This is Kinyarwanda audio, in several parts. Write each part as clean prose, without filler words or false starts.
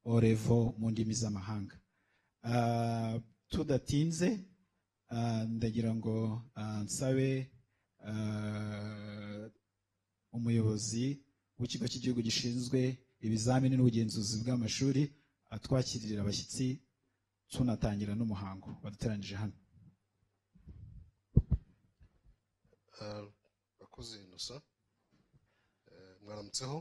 O-level mu ndimi z'amahanga. Tudatinze, ndagira ngo nsabe umuyobozi w'ikigo cy'igihugu gishinzwe ibizamini n'ubugenzuzi bw'amashuri atwakirira abashyitsi, tunatangira n'umuhango waduteranije hano. Bakoze Innocent, mwaramutseho,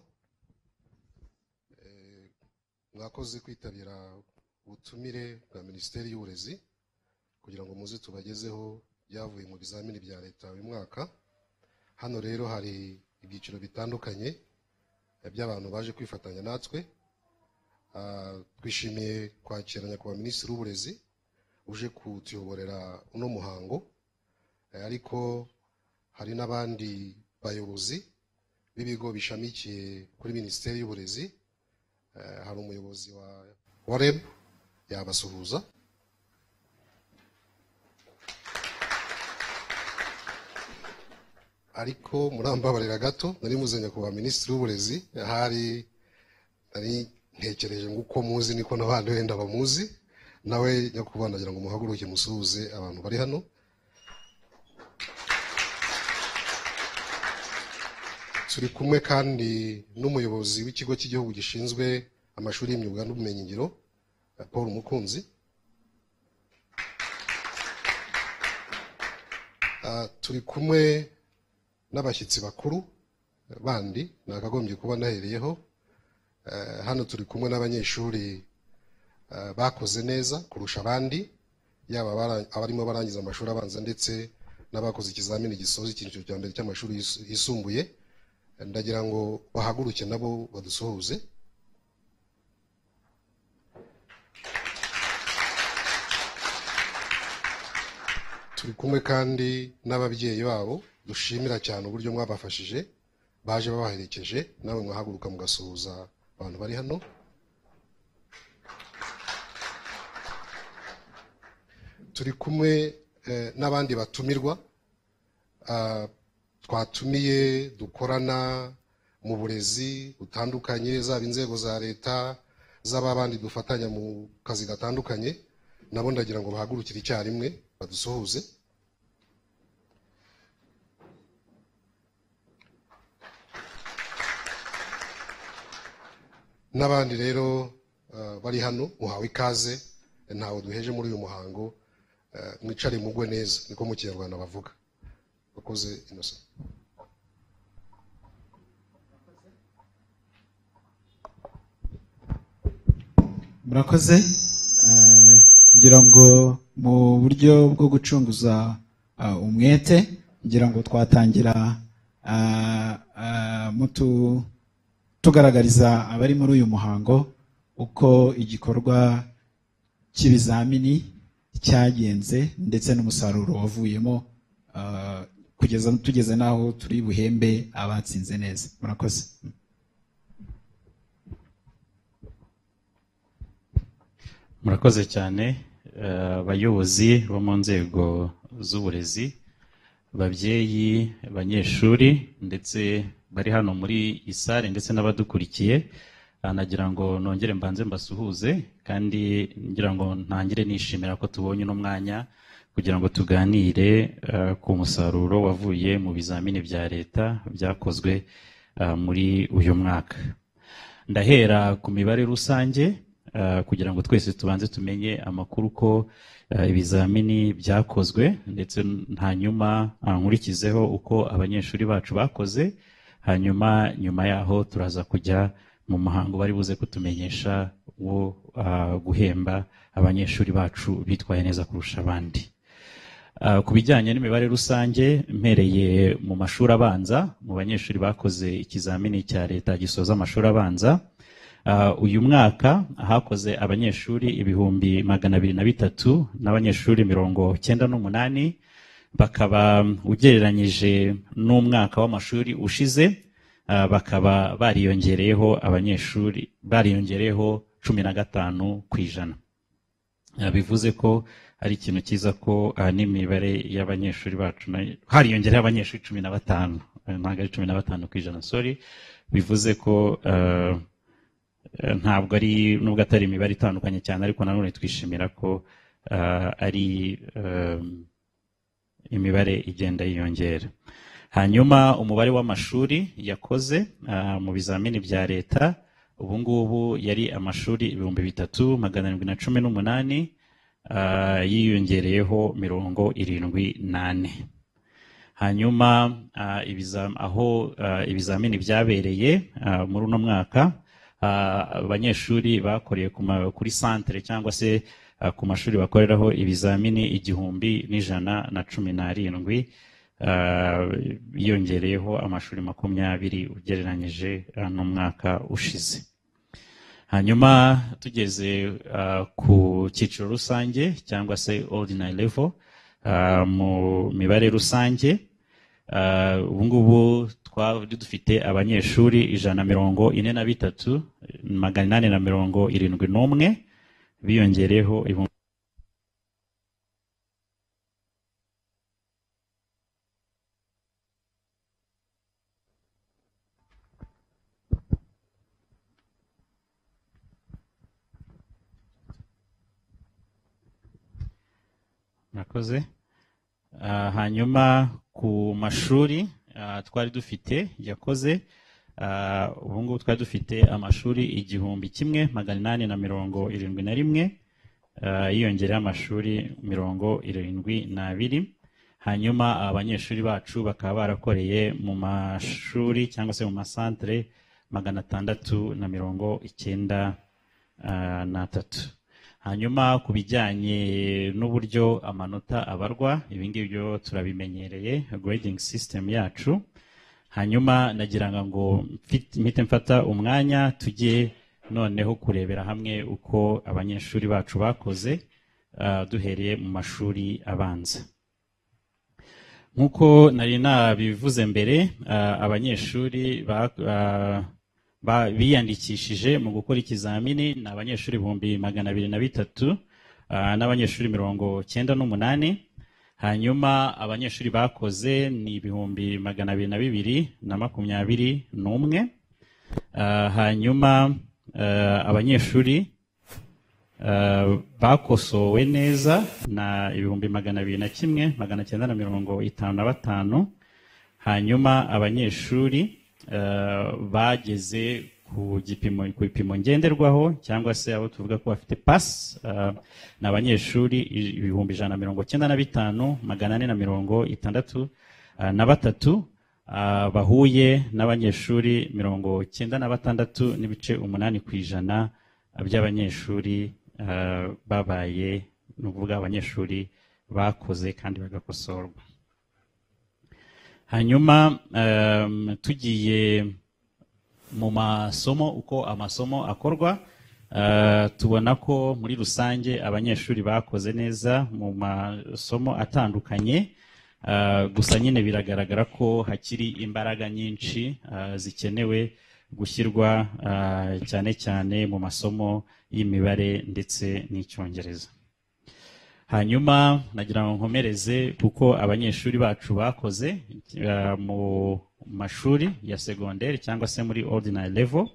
mwakoze kwitabira ubutumire bwa Minisiteri y'Uburezi kugira ngo muze tubagezeho byavuye mu bizamini bya leta uyu mwaka. Hano rero hari ibyiciro bitandukanye by'abantu baje kwifatanya natwe. Twishimiye kwakira Nyakubahwa Minisitiri w'Uburezi uje kutuyoborera uno muhango, ariko hari n'abandi bayobozi b'ibigo bishamikiye kuri Minisiteri y'Uburezi. Hari umuyobozi wa REB yabasuhuza. Ariko murambabarira gato, nari muze Nyakubahwa Minisitiri w'Uburezi, ahari nari ntekereje ngo uko muzi niko n'abandi wenda bamuzi, nawe Nyakubahwa ndagira ngo muhaguruke musuhuze abantu bari hano. Turi kumwe kandi n'umuyobozi w'ikigo cy'igihugu gishinzwe amashuri y'imyuga n'ubumenyingiro, Paul Mukunzi. Turi kumwe n'abashyitsi bakuru bandi nakagombye kuba nahereyeho. Hano turi kumwe n'abanyeshuri bakoze neza kurusha abandi, yaba abarimo barangiza amashuri abanza ndetse n'abakoze ikizamini gisoza icyiciro cya mbere cy'amashuri yisumbuye. Ndagira ngo bahaguruke nabo badusuhuze. Turi kumwe kandi n'ababyeyi babo, dushimira cyane uburyo mwabafashije, baje babaherekeje, nawe mwahaguruka mugasuhuza abantu bari hano. Turi kumwe n'abandi batumirwa twatumiye dukorana mu burezi butandukanye, zaba inzego za leta, zaba abandi dufatanya mu kazi gatandukanye, nabo ndagira ngo bahagurukire icyarimwe badusuhuze. N'abandi rero bari hano muhawe ikaze, ntawe duheje muri uyu muhango, mwicare mugwe neza, niko mu Kinyarwanda bavuga. Bakoze Innocent. Murakoze. Ngira ngo mu buryo bwo gucunguza umwete, ngira ngo twatangira tugaragariza abari muri uyu muhango uko igikorwa cy'ibizamini cyagenze ndetse n'umusaruro wavuyemo, kugeza tugeze naho turi buhembe abatsinze neza. Murakoze. Murakoze cyane abayobozi bo mu nzego z'uburezi, babyeyi, banyeshuri ndetse bari hano muri isare ndetse n'abadukurikiye. Nagira ngo nongere mbanze mbasuhuze, kandi ngira ngo ntangire nishimira ko tubonye uno mwanya kugira ngo tuganire ku musaruro wavuye mu bizamini bya leta byakozwe muri uyu mwaka. Ndahera ku mibare rusange kugira ngo twese tubanze tumenye amakuru ko ibizamini byakozwe, ndetse hanyuma nkurikizeho uko abanyeshuri bacu bakoze, hanyuma nyuma yaho turaza kujya mu muhango bari buze kutumenyesha wo guhemba abanyeshuri bacu bitwaye neza kurusha abandi. Ku bijyanye n'imibare rusange, mpereye mu mashuri abanza, mu banyeshuri bakoze ikizamini cya leta gisoza amashuri abanza, uyu mwaka hakoze abanyeshuri 203,000 n'abanyeshuri 98, bakaba ugereranyije n'umwaka w'amashuri ushize bakaba bariyongereyeho abanyeshuri bariyongereyeho 15%. Bivuze ko ari ikintu cyiza ko n'imibare y'abanyeshuri bacu hariyongereyeho abanyeshuri 15, ntabwo ari 15%, sorry, bivuze ko Ntabwo ari, nubwo atari imibare itandukanye cyane, ariko nanone twishimira ko ari imibare igenda yiyongera. Hanyuma umubare w'amashuri yakoze mu bizamini bya leta ubu ngubu yari amashuri 3718, yiyongereyeho 74. Hanyuma aho ibizamini byabereye muri uno mwaka, abanyeshuri bakoreye kuri centre cyangwa se ku mashuri bakoreraho ibizamini 1117, yiyongereyeho amashuri 20 ugereranyije n'umwaka ushize. Hanyuma tugeze ku cyiciro rusange cyangwa se ordinary level, mu mibare rusange, ubu ngubu twari dufite abanyeshuri 143 871, biyongereyeho ibihumbi Murakoze. Hanyuma ku mashuri twari dufite yakoze, ubu ngubu twari dufite amashuri 1871, yiyongereyeho amashuri 72. Hanyuma abanyeshuri bacu bakaba barakoreye mu mashuri cyangwa se mu masantere 693. Hanyuma ku bijyanye n'uburyo amanota abarwa, ibi ngibi byo turabimenyereye, grading system yacu. Hanyuma nagira ngo mpite mfata umwanya tujye noneho kurebera hamwe uko abanyeshuri bacu bakoze, duhereye mu mashuri abanza. Nk'uko nari nabivuze mbere, abanyeshuri biyandikishije mu gukora ikizamini ni abanyeshuri 203,000 n'abanyeshuri 98. Hanyuma abanyeshuri bakoze ni 202,021. Hanyuma abanyeshuri bakosowe neza na 201,955. Hanyuma abanyeshuri bageze ku gipimo ngenderwaho cyangwa se abo tuvuga ko bafite pass, ni abanyeshuri 195,463, bahuye n'abanyeshuri 96.8% by'abanyeshuri babaye, ni ukuvuga abanyeshuri bakoze kandi bagakosorwa. Hanyuma tugiye mu masomo, uko amasomo akorwa, tubona ko muri rusange abanyeshuri bakoze neza mu masomo atandukanye. Gusa nyine biragaragara ko hakiri imbaraga nyinshi zikenewe gushyirwa, cyane cyane mu masomo y'imibare ndetse n'Icyongereza. Hanyuma nagira ngo nkomereze kuko abanyeshuri bacu bakoze mu mashuri ya secondaire cyangwa se muri ordinary level.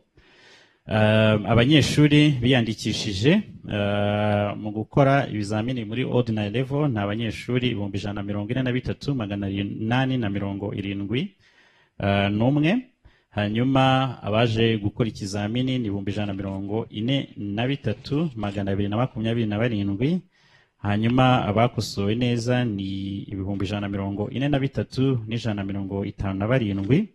Abanyeshuri biyandikishije mu gukora ibizamini muri ordinary level ni abanyeshuri 143,871. Hanyuma abaje gukora ikizamini ni 143,227. Hanyuma abakosowe neza ni 143,157.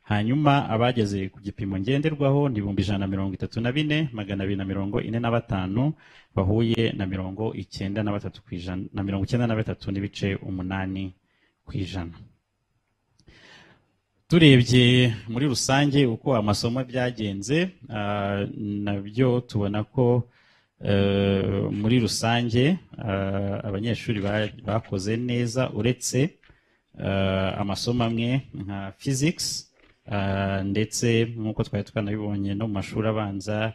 Hanyuma abageze ku gipimo ngenderwaho ni 134,245, bahuye na 93% na 93.8%. Turebye muri rusange uko amasomo byagenze, nabyo tubona ko muri rusange abanyeshuri bakoze neza, uretse amasomo amwe nka physics, ndetse nk'uko twari twanabibonye no mu mashuri abanza,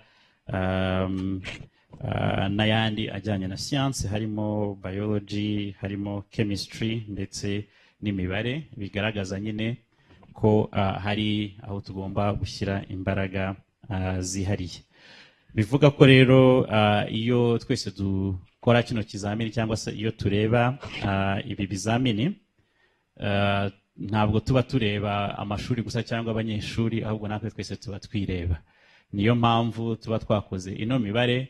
n'ayandi ajyanye na science, harimo biology, harimo chemistry ndetse n'imibare, bigaragaza nyine ko hari aho tugomba gushyira imbaraga zihariye. Bivuga ko rero iyo twese dukora kino kizamini cyangwa se iyo tureba ibi bizamini, ntabwo tuba tureba amashuri gusa cyangwa abanyeshuri, ahubwo natwe twese tuba twireba. Niyo mpamvu tuba twakoze ino mibare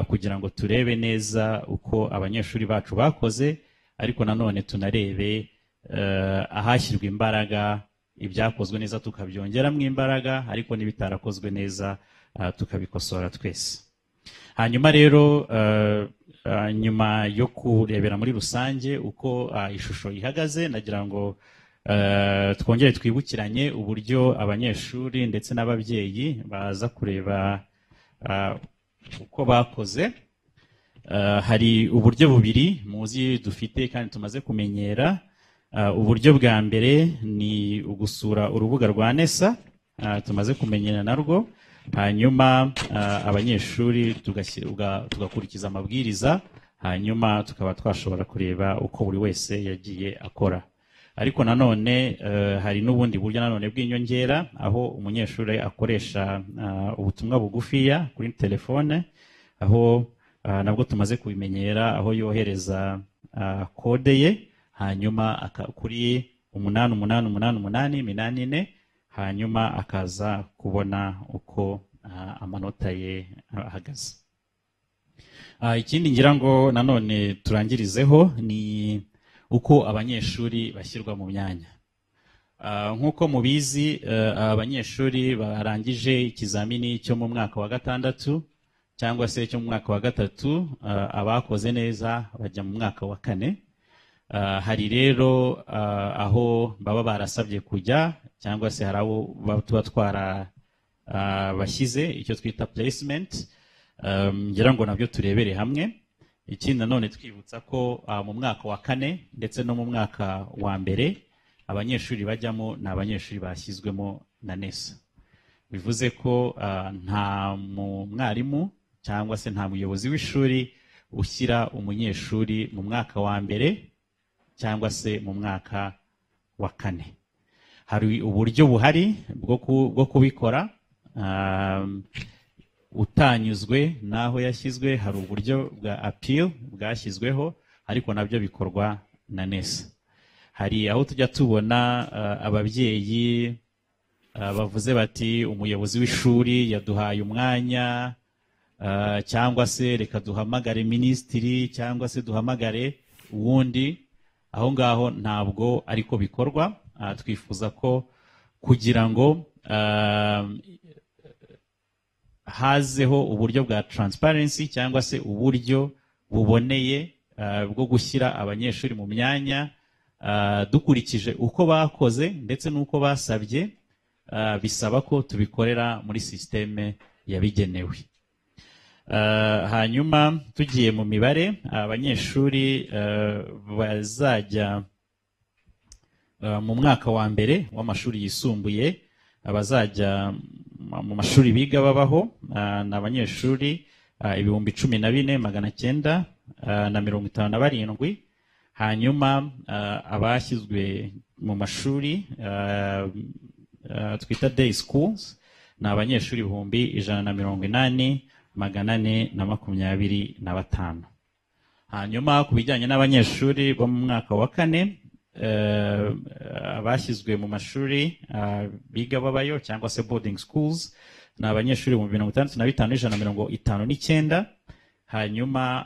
kugira ngo turebe neza uko abanyeshuri bacu bakoze, ariko nanone tunarebe ahashyirwa imbaraga, ibyakozwe neza tukabyongeramo imbaraga, ariko n'ibitarakozwe neza tukabikosora twese. Hanyuma rero nyuma yo kurebera muri rusange uko ishusho ihagaze, nagira ngo twongere twibukiranye uburyo abanyeshuri ndetse n'ababyeyi baza kureba uko bakoze. Hari uburyo bubiri muzi dufite kandi tumaze kumenyera. Uburyo bwa mbere ni ugusura urubuga rwa NESA, tumaze kumenyera narwo, hanyuma abanyeshuri tugakurikiza amabwiriza, hanyuma tukaba twashobora kureba uko buri wese yagiye akora. Ariko nanone hari n'ubundi buryo nanone bw'inyongera, aho umunyeshuri akoresha ubutumwa bugufiya kuri telefone, aho nabwo tumaze kubimenyera, aho yohereza kode ye hanyuma kuri 8 8 8 8 8 4, hanyuma akaza kubona uko amanota ye ahagaze. Ikindi ngira ngo nanone turangirizeho ni uko abanyeshuri bashyirwa mu myanya. Nk'uko mubizi, abanyeshuri barangije ikizamini cyo mu mwaka wa 6 cyangwa se cyo mu mwaka wa 3, abakoze neza bajya mu mwaka wa 4. Hari rero aho baba barasabye kujya, cyangwa se hari abo tuba twara bashyize icyo twita placement, ngira ngo nabyo turebere hamwe. Ikindi nanone twibutsa ko mu mwaka wa 4 ndetse no mu mwaka wa 1 abanyeshuri bajyamo ni abanyeshuri bashyizwemo na NESA. Bivuze ko nta mwarimu cyangwa se nta muyobozi w'ishuri ushyira umunyeshuri mu mwaka wa 1 cyangwa se mu mwaka wa 4. Hari uburyo buhari bwo kubikora, utanyuzwe naho yashyizwe hari uburyo bwa appeal bwashyizweho, ariko nabyo bikorwa na NESA. Hari aho tujya tubona ababyeyi bavuze bati umuyobozi w'ishuri yaduhaye umwanya, cyangwa se reka duhamagare minisitiri cyangwa se duhamagare uwundi. Aho ngaho ntabwo ariko bikorwa. Twifuza ko kugira ngo hazeho uburyo bwa transparency cyangwa se uburyo buboneye bwo gushyira abanyeshuri mu myanya dukurikije uko bakoze ndetse n'uko basabye, bisaba ko tubikorera muri systeme yabigenewe. Hanyuma tugiye mu mibare, abanyeshuri bazajya mu mwaka wa 1 w'amashuri yisumbuye, abazajya mu mashuri biga babaho ni abanyeshuri 14,957. Hanyuma abashyizwe mu mashuri twita day schools ni abanyeshuri 180,425. Hanyuma ku bijyanye n'abanyeshuri bo mu mwaka wa 4, abashyizwe mu mashuri biga babayo cyangwa se boarding schools ni abanyeshuri 65,159. Hanyuma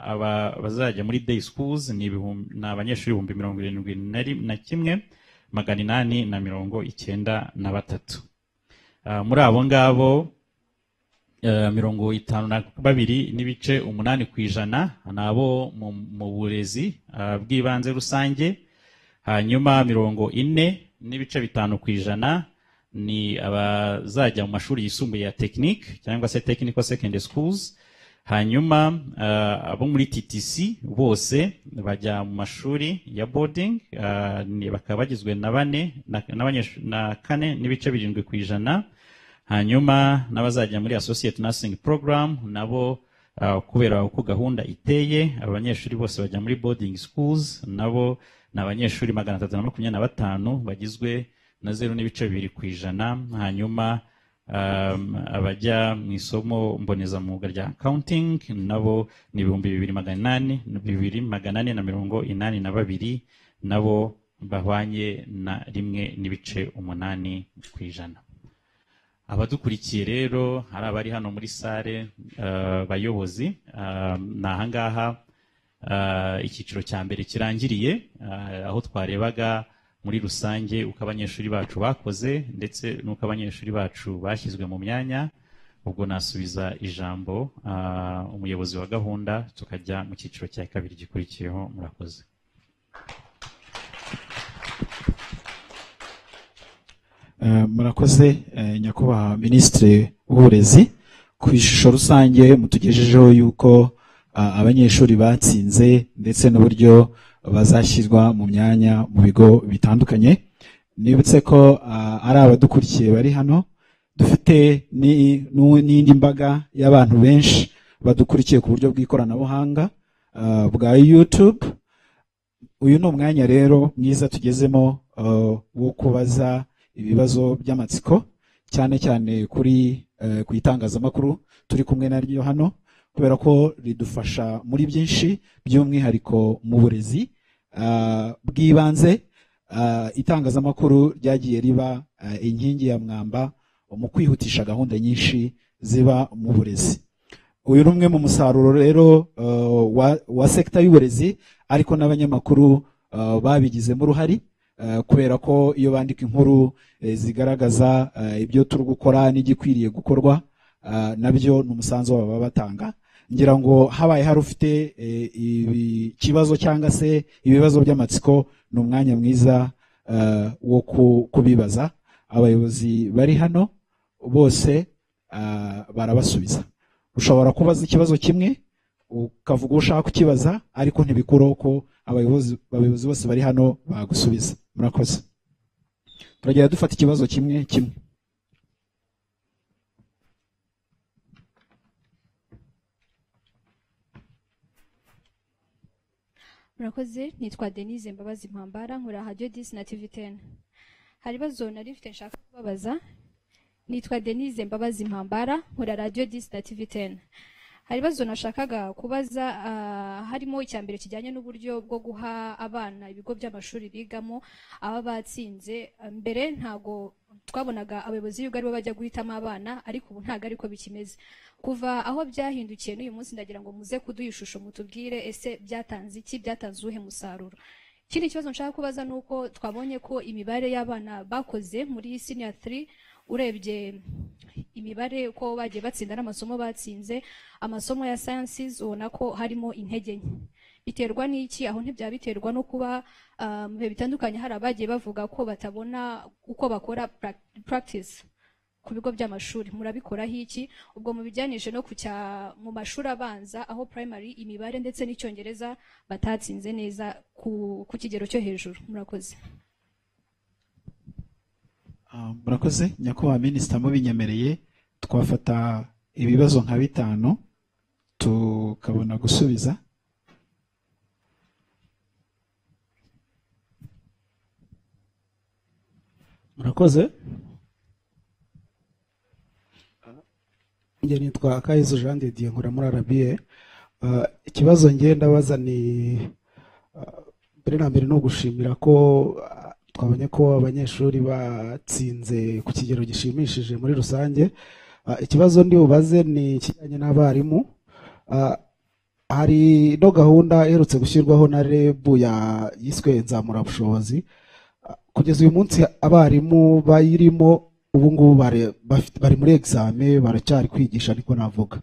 bazajya muri day schools ni abanyeshuri 71,893. Muri abo ngabo 52.8% nabo mu burezi bw'ibanze rusange, hanyuma 40.5% ni abazajya mu mashuri yisumbuye ya technique cyangwa se technical secondary schools, hanyuma abo muri TTC bose bajya mu mashuri ya boarding, bakaba bagizwe na 4.7%, hanyuma n'abazajya muri associate nursing program nabo kubera uko gahunda iteye abanyeshuri bose bajya muri boarding schools, nabo ni abanyeshuri 325 bagizwe na 0.2%, hanyuma Abajya mu isomo mbonezamwuga rya accounting nabo ni 2800, 2482, nabo bahwanye na 1.8%. Abadukurikiye rero hari abari hano muri sale, bayobozi, ni ahangaha icyiciro cya mbere kirangiriye, aho twarebaga muri rusange uko abanyeshuri bacu bakoze ndetse n'uko abanyeshuri bacu bashyizwe mu myanya. Ubwo nasubiza ijambo umuyobozi wa gahunda, tukajya mu cyiciro cya kabiri gikurikiyeho. Murakoze. Murakoze nyakubahwa Minisitiri w'Uburezi ku ishusho rusange mutugejejeho yuko abanyeshuri batsinze ndetse n'uburyo bazashyirwa mu myanya mu bigo bitandukanye. Nibutse ko ari abadukurikiye bari hano, dufite n'indi mbaga y'abantu benshi badukurikiye ku buryo bw'ikoranabuhanga bwa YouTube. Uyu ni umwanya rero mwiza tugezemo wo kubaza ibibazo by'amatsiko, cyane cyane kuri ku itangazamakuru turi kumwe naryo hano, kubera ko ridufasha muri byinshi, by'umwihariko mu burezi bw'ibanze. Itangazamakuru ryagiye riba inkingi ya mwamba mu kwihutisha gahunda nyinshi ziba mu burezi. Uyu ni umwe mu musaruro rero wa sekta y'uburezi, ariko n'abanyamakuru babigizemo uruhare, kubera ko iyo bandika inkuru zigaragaza ibyo turi gukora n'igikwiriye gukorwa, nabyo ni umusanzu wabo baba batanga. Ngira ngo habaye hari ufite ikibazo cyangwa se ibibazo by'amatsiko, ni umwanya mwiza wo kubibaza. Abayobozi bari hano bose barabasubiza. Ushobora kubaza ikibazo kimwe ukavuga ushaka kukibaza, ariko ntibikuraho ko abayobozi bose bari hano bagusubiza. Murakoze. Turagenda dufata ikibazo kimwe kimwe. Murakoze, nitwa Denise Mbabazi Mpambara, nkora Radio 10 na TV10. Hari ibibazo nari mfite nshaka kubabaza. Nitwa Denise Mbabazi Mpambara, nkora Radio 10 na TV10. Hari ibibazo nashakaga kubaza, harimo icya mbere kijyanye n'uburyo bwo guha abana ibigo by'amashuri bigamo aba batsinze. Mbere ntago twabonaga abayobozi b'ibigo aribo bajya guhitamo abana, ariko ubu ntago ariko bikimeze. Kuva aho byahindukiye n'uyu munsi, ndagira ngo muze kuduha ishusho mutubwire ese byatanze iki, byatanze uwuhe musaruro. Ikindi kibazo nshaka kubaza ni uko twabonye ko imibare y'abana bakoze muri senior 3, urebye imibare uko bagiye batsinda n'amasomo batsinze, amasomo ya sciences ubona ko harimo intege nke. Biterwa n'iki? Aho ntibyaba biterwa no kuba mu bihe bitandukanye hari abagiye bavuga ko batabona uko bakora practice ku bigo by'amashuri. Murabikoraho iki? Ubwo mubijyanishe no kucya mu mashuri abanza, aho primary imibare ndetse n'icyongereza batatsinze neza ku kigero cyo hejuru. Murakoze. Murakoze nyakubahwa Minisita, mubinyemereye twafata ibibazo nka 5 tukabona gusubiza. Murakoze. Njye nitwa Kayizo Jean de Dieu, nkora muri RBA. Ikibazo ngiye ndabaza ni mbere na mbere no gushimira ko twabonye ko abanyeshuri batsinze ku kigero gishimishije muri rusange. Ikibazo ndi bubaze ni ikijyanye n'abarimu. Hari no gahunda iherutse gushyirwaho na REB ya yiswe nzamurabushobozi. Kugeza uyu munsi abarimu bayirimo ubu ngubu bari muri exame, baracyari kwigisha niko navuga.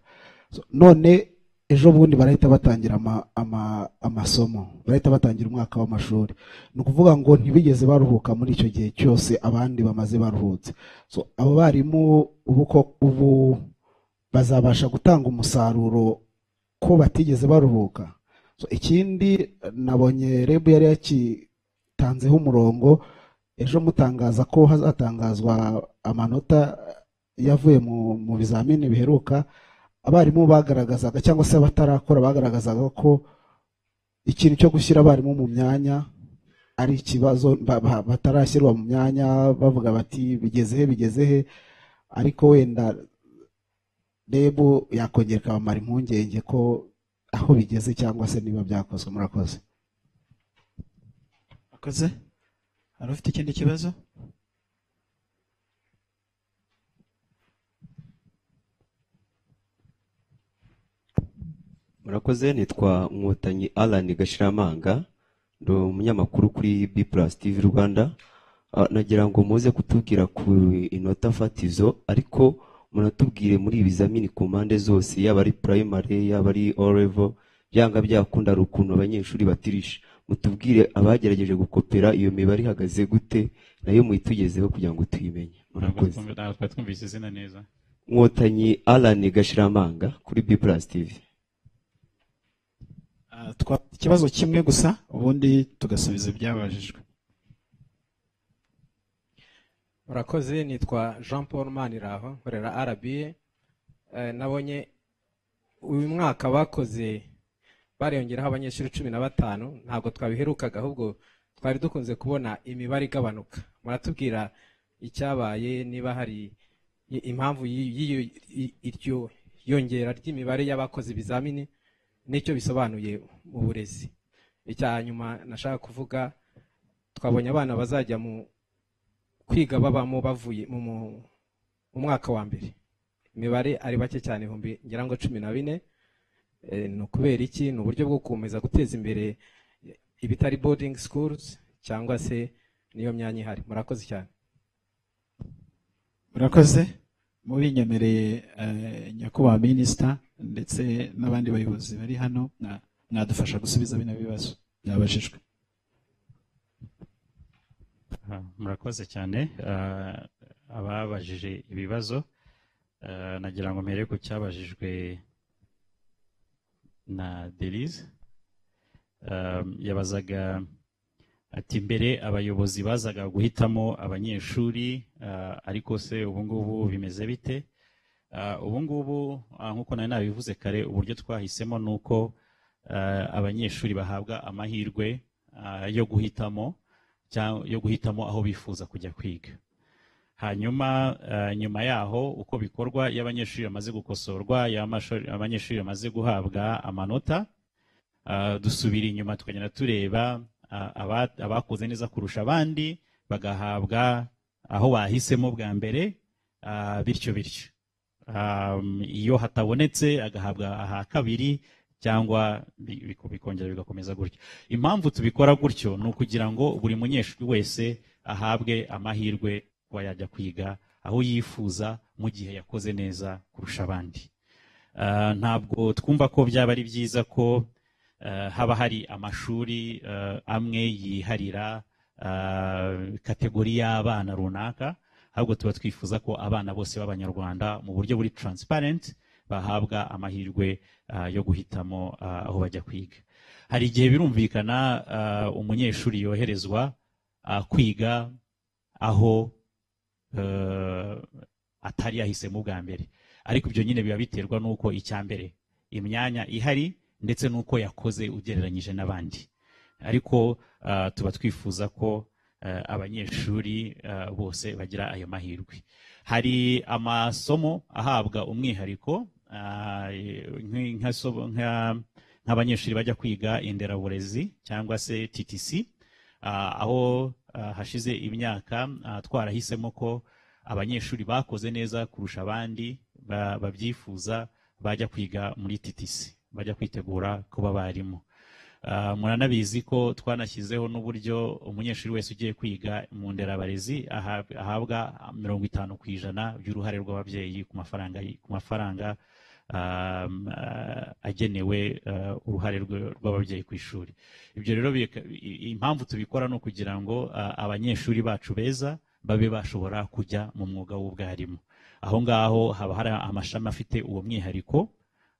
None ejo bundi barahita batangira amasomo, barahita batangira umwaka w'amashuri. Ni ukuvuga ngo ntibigeze baruhuka muri icyo gihe cyose abandi bamaze baruhutse. So abo barimu ubu bazabasha gutanga umusaruro ko batigeze baruhuka. So ikindi nabonye REB yari yakitanzeho umurongo ejo mutangaza ko hazatangazwa amanota yavuye mu bizamini biheruka. Abarimu bagaragazaga cyangwa se abatarakora bagaragazaga ko ikintu cyo gushyira abarimu mu myanya ari ikibazo, batarashyirwa mu myanya, bavuga bati bigeze he bigeze he. Ariko wenda REB yakongera ikabamara impungenge ko aho bigeze cyangwa se niba byakozwe. Murakoze. Murakoze. Hari ufite ikindi kibazo? Murakoze, nitwa Nkotanyi Alan Gashiramanga, ndi umunyamakuru kuri B+ TV Rwanda. Nagira ngo muze kutubwira ku inota fatizo, ariko munatubwire muri ibizamini ku mpande zose, yaba ari primary yaba ari O level, byanga byakunda ari ukuntu abanyeshuri batirisha. Mutubwire abagerageje gukopera iyo mibare ihagaze gute, nayo muyitugezeho kugira ngo tuyimenye. Murakoze. Ntabwo twumvise izina neza. Nkotanyi Alan Gashiramanga kuri B+ TV. Ikibazo kimwe gusa ubundi tugasubiza ibyabajijwe. Murakoze, nitwa Jean Paul Maniraho, nkorera RBA. Nabonye uyu mwaka bakoze bariyongeraho abanyeshuri 15, ntabwo twabiherukaga, ahubwo twari dukunze kubona imibare igabanuka. Muratubwira icyabaye, niba hari impamvu iryo yongera ry'imibare y'abakoze ibizamini n'icyo bisobanuye mu burezi. Icya nyuma nashaka kuvuga, twabonye abana bazajya mu kwiga babamo bavuye mu mwaka wa mbere, imibare ari bake cyane, 14,000. Ni ukubera iki? Ni uburyo bwo gukomeza guteza imbere ibitari boarding schools cyangwa se niyo myanya ihari. Murakoze cyane. Murakoze. Mubinyemereye nyakubahwa minisita ndetse n'abandi bayobozi bari hano, mwadufasha gusubiza bino bibazo byabajijwe. Murakoze cyane ababajije ibibazo. Nagira ngo mpere ku cyabajijwe na Denise. Yabazaga ati mbere abayobozi bazaga guhitamo abanyeshuri, ariko se ubu ngubu bimeze bite? Ubu ngubu nkuko nari nabivuze kare, uburyo twahisemo nuko abanyeshuri bahabwa amahirwe yo guhitamo yo guhitamo aho bifuza kujya kwiga. Hanyuma nyuma yaho uko bikorwa, iyo abanyeshuri bamaze gukosorwa, abanyeshuri bamaze guhabwa amanota, dusubira inyuma tukagenda tureba abakoze neza kurusha abandi bagahabwa aho bahisemo bwa mbere, bityo bityo iyo hatabonetse agahabwa aha kabiri, cyangwa bikongera bigakomeza gutyo. Impamvu tubikora gutyo ni ukugira ngo buri munyeshuri wese ahabwe amahirwe kuba yajya kwiga aho yifuza mu gihe yakoze neza kurusha abandi. Ntabwo twumva ko byaba ari byiza ko haba hari amashuri amwe yiharira kategori y'abana runaka, ahubwo tuba twifuza ko abana bose b'Abanyarwanda mu buryo buri transparent bahabwa amahirwe yo guhitamo aho bajya kwiga. Hari igihe birumvikana umunyeshuri yoherezwa kwiga aho atari yahisemo bwa mbere, ariko ibyo nyine biba biterwa n'uko icya mbere imyanya ihari ndetse n'uko yakoze ugereranyije n'abandi. Ariko tuba twifuza ko abanyeshuri bose bagira ayo mahirwe. Hari amasomo ahabwa umwihariko, nk'abanyeshuri bajya kwiga inderaburezi cyangwa se TTC, aho hashize imyaka twarahisemo ko abanyeshuri bakoze neza kurusha abandi babyifuza bajya kwiga muri TTC, bajya kwitegura kuba abarimu. Muranabizi ko twanashyizeho n'uburyo umunyeshuri wese ugiye kwiga mu nderabarezi ahabwa 50% by'uruhare rw'ababyeyi ku mafaranga agenewe uruhare rw'ababyeyi ku ishuri. Ibyo rero impamvu tubikora no kugira ngo abanyeshuri bacu beza babe bashobora kujya mu mwuga w'ubwarimu. Aho ngaho haba hari amashami afite uwo mwihariko,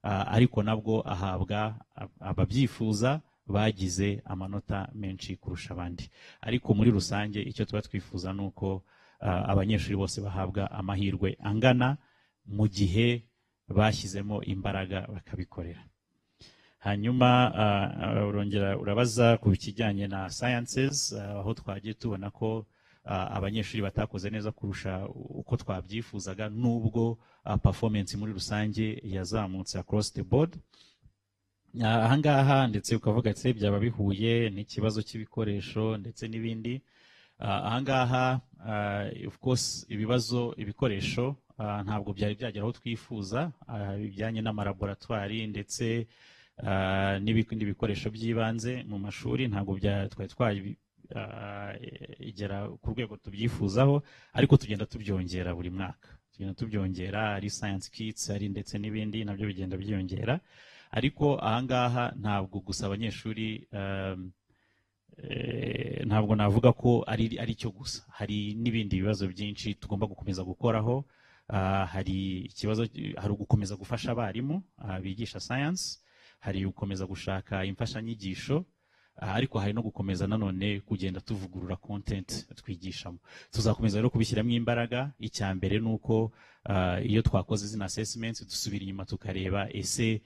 ariko nabwo ahabwa ababyifuza bagize amanota menshi kurusha abandi. Ariko muri rusange icyo tuba twifuza nuko abanyeshuri bose bahabwa amahirwe angana mu gihe bashyizemo imbaraga bakabikorera. Hanyuma urongera urabaza ku kijyanye na sciences, aho twagiye tubona ko abanyeshuri batakoze neza kurusha uko twabyifuzaga, nubwo performance muri rusange yazamutse across the board. Ahangaha ndetse ukavuga ati byaba bihuye n'ikibazo cy'ibikoresho ndetse n'ibindi. Ahangaha of course ibibazo ibikoresho ntabwo byari byagera aho twifuza, bijyanye n'amalaboratwari ndetse n'ibindi bikoresho by'ibanze mu mashuri, ntabwo twari twagera ku rwego tubyifuzaho, ariko tugenda tubyongera buri mwaka, tugenda tubyongera, ari science kits, ari ndetse n'ibindi nabyo bigenda byiyongera. Ariko ahangaha ntabwo gusa abanyeshuri ntabwo navuga ko ari cyo gusa, hari n'ibindi bibazo byinshi tugomba gukomeza gukoraho. Hari ikibazo, hari ugukomeza gufasha abarimu bigisha science, hari gukomeza gushaka imfashanyigisho, ariko hari no gukomeza nanone kugenda tuvugurura content twigishamo. Tuzakomeza rero kubishyiramo imbaraga. Icya mbere ni uko iyo twakoze zino assessments dusubira inyuma tukareba ese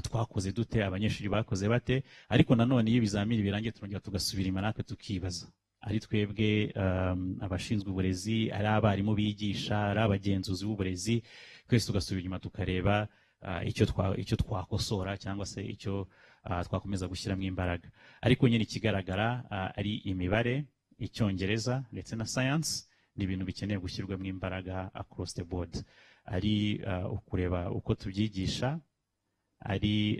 twakoze dute, abanyeshuri bakoze bate. Ariko nanone iyo ibizamini birangiye turongera tugasubira inyuma natwe tukibaza, ari twebwe abashinzwe uburezi, ari abarimu bigisha, ari abagenzuzi b'uburezi, twese tugasubira inyuma tukareba icyo twakosora cyangwa se icyo twakomeza gushyiramo imbaraga. Ariko nyine ikigaragara ari imibare, Icyongereza ndetse na science ni ibintu bikeneye gushyirwamo imbaraga across the board, ari ukureba uko tubyigisha, ari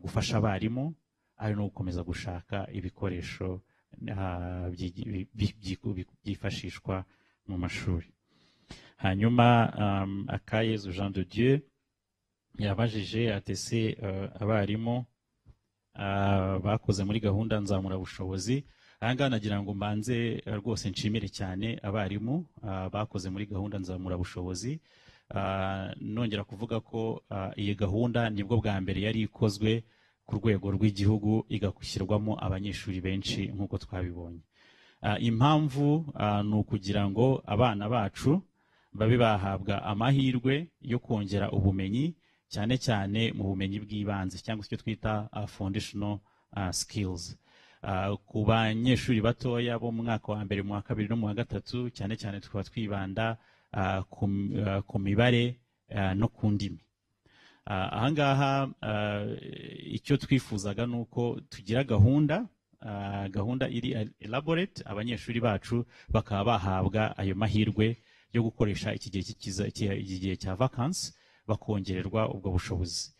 gufasha abarimu, ari no gukomeza gushaka ibikoresho byifashishwa mu mashuri. Hanyuma Akayezu Jean de Dieu yabajije ati ese abarimu bakoze muri gahunda nzamurabushobozi. Aha ngaha nagira ngo mbanze rwose nshimire cyane abarimu bakoze muri gahunda nzamurabushobozi. Nongera kuvuga ko iyi gahunda nibwo bwa mbere yari ikozwe ku rwego rw'igihugu, igashyirwamo abanyeshuri benshi nk'uko twabibonye. Impamvu ni ukugira ngo abana bacu babe bahabwa amahirwe yo kongera ubumenyi, cyane cyane mu bumenyi bw'ibanze cyangwa se icyo twita foundational skills. Ku banyeshuri batoya bo mu mwaka wa mbere, mu wa kabiri no mu wa gatatu, cyane cyane tukaba twibanda ku mibare no ku ndimi. Ahangaha icyo twifuzaga ni uko tugira gahunda iri elaborate, abanyeshuri bacu bakaba bahabwa ayo mahirwe yo gukoresha iki gihe iki gihe cya vacances, bakongererwa ubwo bushobozi.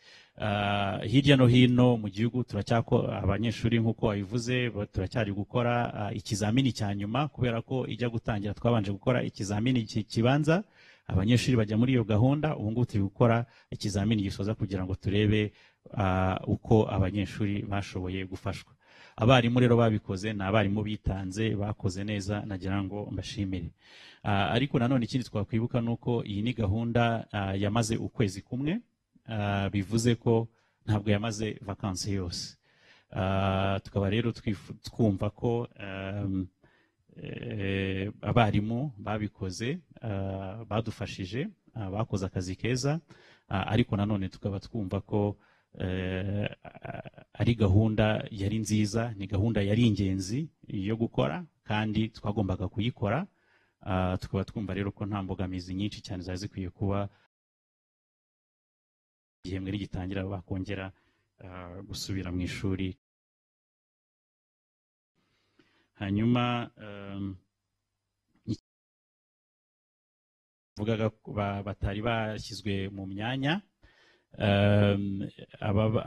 Hirya no hino mu gihugu turacyako abanyeshuri nk'uko wabivuze, turacyari gukora ikizamini cya nyuma, kubera ko ijya gutangira twabanje gukora ikizamini kibanza, abanyeshuri bajya muri iyo gahunda. Ubu ngubu turi gukora ikizamini gisoza kugira ngo turebe uko abanyeshuri bashoboye gufashwa. Abarimu rero babikoze ni abarimu bitanze, bakoze neza, nagira ngo mbashimire. Ariko nanone ikindi twakwibuka nuko iyi ni gahunda yamaze ukwezi kumwe, bivuze ko ntabwo yamaze vacances yose. Tukaba rero twumva ko abarimu babikoze, badufashije, bakoze akazi keza, ariko nanone tukaba twumva ko ari gahunda yari nziza, ni gahunda yari ingenzi yo gukora kandi twagombaga kuyikora. Tukaba twumva rero ko nta mbogamizi nyinshi cyane zari zikwiye kuba igihembwe rigitangira bakongera gusubira mu ishuri. Hanyuma vugaga batari bashyizwe mu myanya,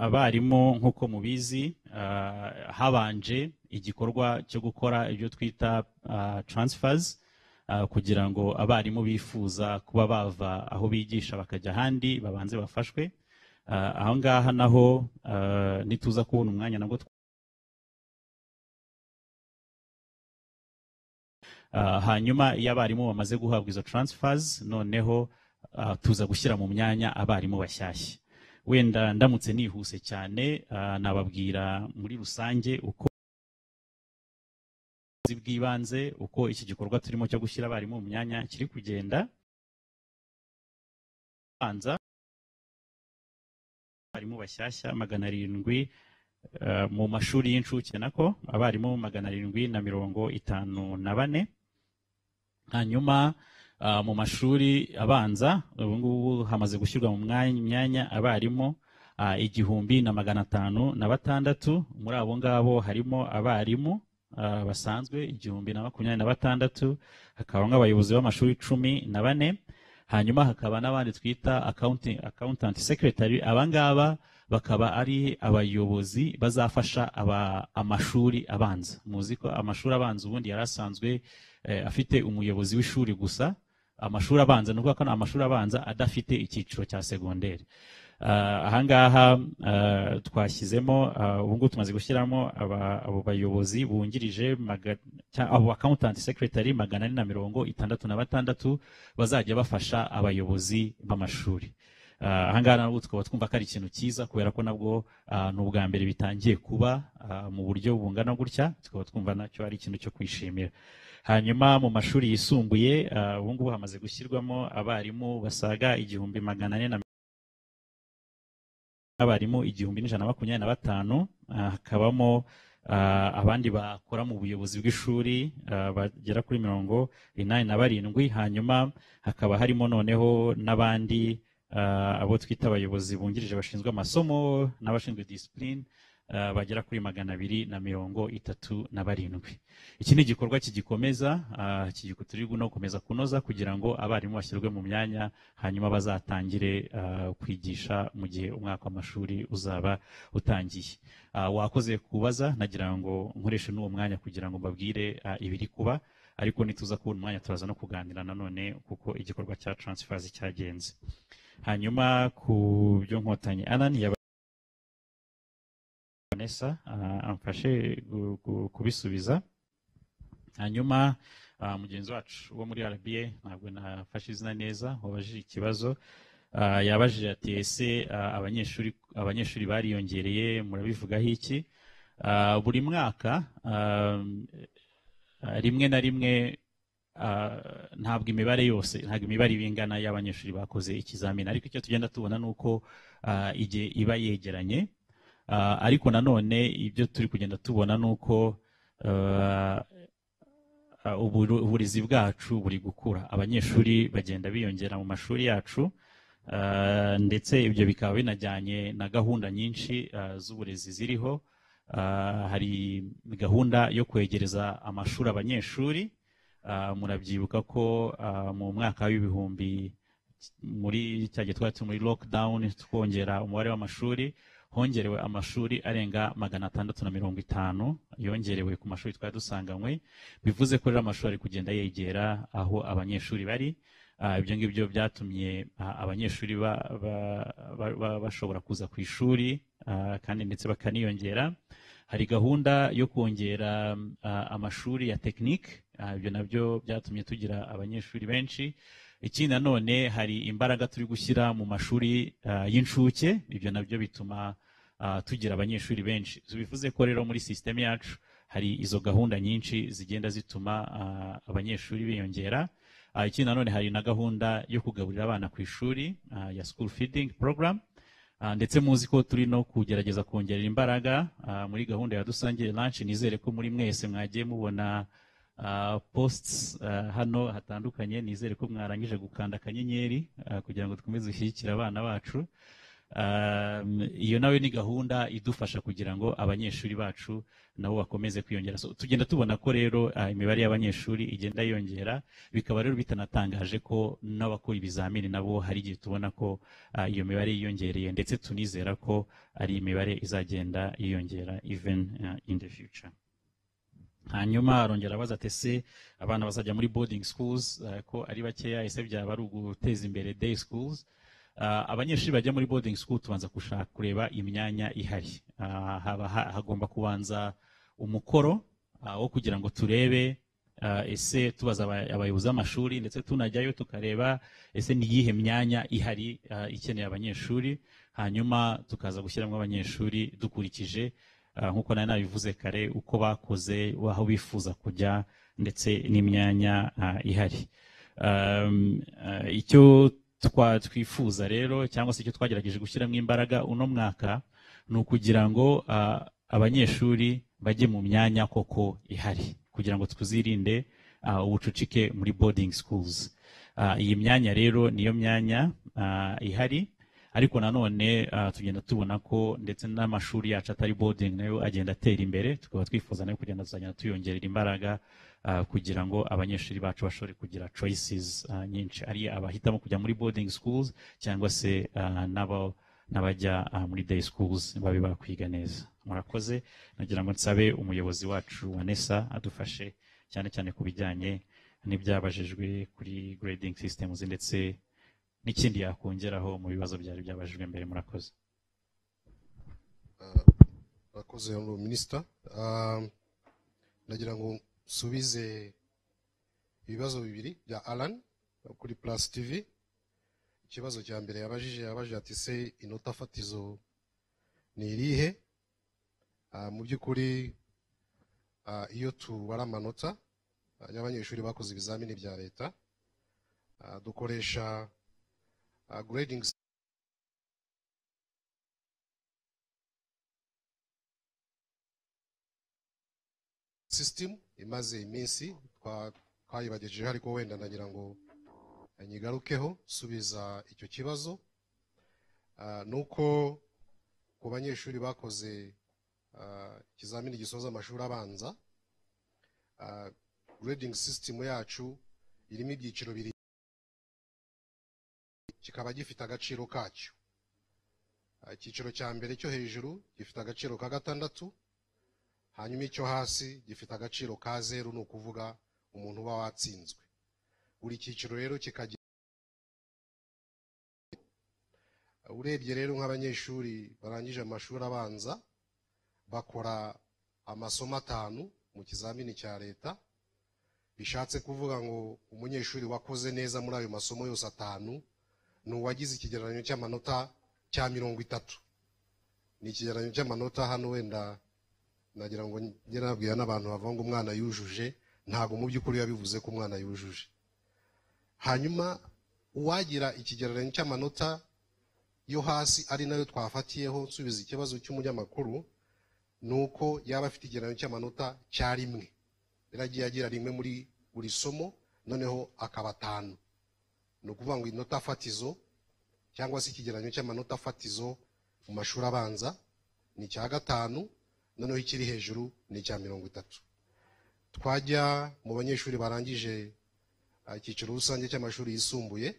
abarimu nk'uko mubizi, habanje igikorwa cyo gukora ibyo twita transfers, kugira ngo abarimu bifuza kuba bava aho bigisha bakajya ahandi babanze bafashwe. Aho ngaha naho nituza kubona umwanya nabwo. Hanyuma iyo abarimu bamaze guhabwa izo transfers, noneho tuza gushyira mu myanya abarimu bashyashya. Wenda ndamutse nihuse cyane, nababwira muri rusange uko bw'ibanze uko iki gikorwa turimo cyo gushyira abarimu mu myanya kiri kugenda. Banza abarimu bashyashya 700 mu mashuri y'incuke nako abarimu 754. Hanyuma mu mashuri abanza ubu ngubu hamaze gushyirwa mu myanya abarimu 1506. Muri abo ngabo harimo abarimu basanzwe 1026, hakabamo abayobozi b'amashuri 14, hanyuma hakaba n'abandi twita accountant secretary. Abangaba bakaba ari abayobozi bazafasha amashuri abanza. Muzi ko amashuri abanza ubundi yari asanzwe afite umuyobozi w'ishuri gusa. Amashuri abanza ni ukuvuga ko amashuri abanza adafite icyiciro cya segonderi. Ahangaha twashyizemo, ubu ngubu tumaze gushyiramo abo bayobozi bungirije, abo accountant secretary 466 bazajya bafasha abayobozi b'amashuri. Ahangaha nabwo tukaba twumva ko ari ikintu cyiza, kubera ko nabwo ni ubwa mbere bitangiye kuba mu buryo bungana gutya, tukaba twumva nacyo ari ikintu cyo kwishimira. Hanyuma mu mashuri yisumbuye ubu ngubu hamaze gushyirwamo abarimu basaga 1400 na abarimu 1125, hakabamo abandi bakora mu buyobozi bw'ishuri bagera kuri 87. Hanyuma hakaba harimo noneho n'abandi abo twita abayobozi bungirije bashinzwe amasomo n'abashinzwe discipline bagera kuri 237. Iki ni igikorwa kigikomeza, turi no gukomeza kunoza kugira ngo abarimu bashyirwe mu myanya, hanyuma bazatangire kwigisha mu gihe umwaka w'amashuri uzaba utangiye. Wakoze kubaza, nagira ngo nkoreshe n'uwo mwanya kugira ngo mbabwire ibiri kuba, ariko nituza kubona umwanya turaza no kuganira nanone kuko igikorwa cya transfers cyagenze. Hanyuma ku byo Nkotanyi Alan Vanessa amfashe kubisubiza. Hanyuma mugenzi wacu wo muri RBA, ntabwo nafashe izina neza, wabajije ikibazo, yabajije ati ese abanyeshuri bariyongereye murabivugaho iki? Buri mwaka rimwe na rimwe ntabwo imibare yose, ntabwo imibare ibingana y'abanyeshuri bakoze ikizamini, ariko icyo tugenda tubona nuko igihe iba yegeranye. Ariko nanone ibyo turi kugenda tubona nuko uburezi bwacu buri gukura, abanyeshuri bagenda biyongera mu mashuri yacu, ndetse ibyo bikaba binajyanye na gahunda nyinshi z'uburezi ziriho. Hari gahunda yo kwegereza amashuri abanyeshuri. Murabyibuka ko mu mwaka w'ibihumbi muri cya gihe twari muri lockdown twongera umubare w'amashuri, hongerewe amashuri arenga 650 yongerewe ku mashuri twari dusanganywe, bivuze ko rero amashuri ari kugenda yegera aho abanyeshuri bari. Ibyo ngibyo byatumye abanyeshuri bashobora kuza ku ishuri kandi ndetse bakaniyongera. Hari gahunda yo kongera amashuri ya technique, ibyo nabyo byatumye tugira abanyeshuri benshi. Ikindi nanone hari imbaraga turi gushyira mu mashuri y'incuke, ibyo nabyo bituma tugira abanyeshuri benshi. Bivuze ko rero muri system yacu hari izo gahunda nyinshi zigenda zituma abanyeshuri biyongera. Ikindi nanone hari na gahunda yo kugaburira abana ku ishuri ya school feeding program, ndetse muzi ko turi no kugerageza kongerera imbaraga muri gahunda ya Dusangire Lunch. Nizere ko muri mwese mwagiye mubona posts hano hatandukanye, nizere ko mwarangije gukanda akanyenyeri kugira ngo dukomeze gushyigikira abana bacu. Iyo nawe ni gahunda idufasha kugira ngo abanyeshuri bacu nabo bakomeze kwiyongera. So, tugenda tubona ko rero imibare y'abanyeshuri igenda yiyongera, bikaba rero bitanatangaje ko n'abakora ibizamini nabo hari igihe tubona ko iyo mibare yiyongereye, ndetse tunizera ko ari imibare izagenda yiyongera even in the future. Hanyuma arongera abaza ati ese abana bazajya muri boarding schools ko ari bakeya, ese byaba ari uguteza imbere day schools? Abanyeshuri bajya muri boarding school tubanza gushaka kureba imyanya ihari. Hagomba kubanza umukoro wo kugira ngo turebe ese tubaza abayobozi b'amashuri, ndetse tunajyayo tukareba ese ni iyihe myanya ihari ikeneye abanyeshuri, hanyuma tukaza gushyiramo abanyeshuri dukurikije nkuko nari nabivuze kare uko bakoze, aho bifuza kujya, ndetse n'imyanya ihari. Icyo twifuza rero cyangwa se icyo twagerageje gushyiramo imbaraga uno mwaka ni ukugira ngo abanyeshuri bajye mu myanya koko ihari kugira ngo tuzirinde ubucucike muri boarding schools. Iyi myanya rero niyo myanya ihari, ariko nanone tugenda tubona ko ndetse n'amashuri yacu atari boarding nayo agenda atera imbere, tukaba twifuza nayo kugenda tuzagenda tuyongerera imbaraga kugira ngo abanyeshuri bacu bashobore kugira choices nyinshi, ari abahitamo kujya muri boarding schools cyangwa se n'abajya muri day schools babe bakwiga neza. Murakoze. Nagira ngo nsabe umuyobozi wacu wa NESA adufashe cyane cyane ku bijyanye n'ibyabajijwe kuri grading systems ndetse n'ikindi yakongeraho mu bibazo byari byabajijwe mbere. Murakoze. Murakoze, Honorable Minister. Nagira ngo nsubize ibibazo bibiri bya Alan kuri Plus TV. Ikibazo cya mbere yabajije ati: "Se inota fatizo ni irihe?" Mu by'ukuri, iyo tubara amanota y'abanyeshuri bakoze ibizamini bya leta, dukoresha grading system imaze iminsi twayibagejejeho, ariko wenda ndagira ngo nyigarukeho subiza icyo kibazo. Nuko ku banyeshuri bakoze ikizamini gisoza amashuri abanza, grading system yacu irimo ibyiciro bibiri, kikaba gifite agaciro kacyo. Icyiciro cya mbere cyo hejuru gifite agaciro ka 6, hanyuma icyo hasi gifite agaciro ka 0, ni ukuvuga umuntu uba watsinzwe. Buri cyiciro rero kikagira, urebye rero nk'abanyeshuri barangije amashuri abanza bakora amasomo 5 mu kizamini cya leta, bishatse kuvuga ngo umunyeshuri wakoze neza muri ayo masomo yose 5 ni uwagize ikigereranyo cy'amanota cya 30. Ni ikigereranyo cy'amanota hano wenda nagira ngo njye nabwira n'abantu bavuga ngo umwana yujuje, ntabwo mu by'ukuri yabivuze ko umwana yujuje. Hanyuma uwagira ikigereranyo cy'amanota yo hasi, ari nayo twafatiyeho nsubiza ikibazo cy'umunyamakuru, ni uko yaba afite ikigereranyo cy'amanota cya 1, yaragiye agira 1 muri buri somo, noneho akaba 5. Ni ukuvuga ngo inota fatizo cyangwa se ikigereranyo cy'amanota fatizo mu mashuri abanza ni icya 5, noneho ikiri hejuru ni icya 30. Twajya mu banyeshuri barangije icyiciro rusange cy'amashuri yisumbuye,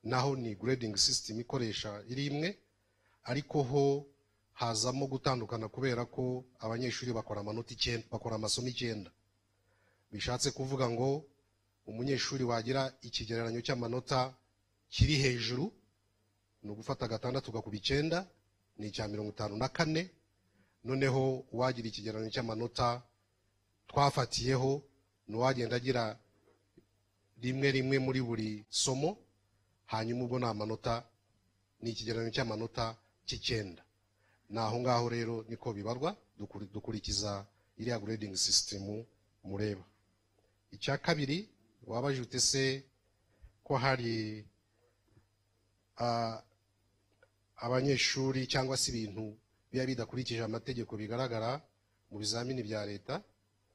naho ni grading system ikoresha iri imwe, ariko ho hazamo gutandukana kubera ko abanyeshuri bakora amanota 9, bakora amasomo 9. Bishatse kuvuga ngo umunyeshuri wagira ikigereranyo cy'amanota kiri hejuru ni ugufata 6 ugakuba 9, ni icya 54. Noneho uwagira ikigereranyo cy'amanota twafatiyeho ni uwagenda agira 1 1 muri buri somo, hanyuma ubwo ni amanota, ni ikigereranyo cy'amanota cy'9. Naho ngaho rero niko bibarwa, dukurikiza iriya grading system mureba. Icya kabiri wabajije ute se ko hari abanyeshuri cyangwa se ibintu biba bidakurikije amategeko bigaragara mu bizamini bya leta?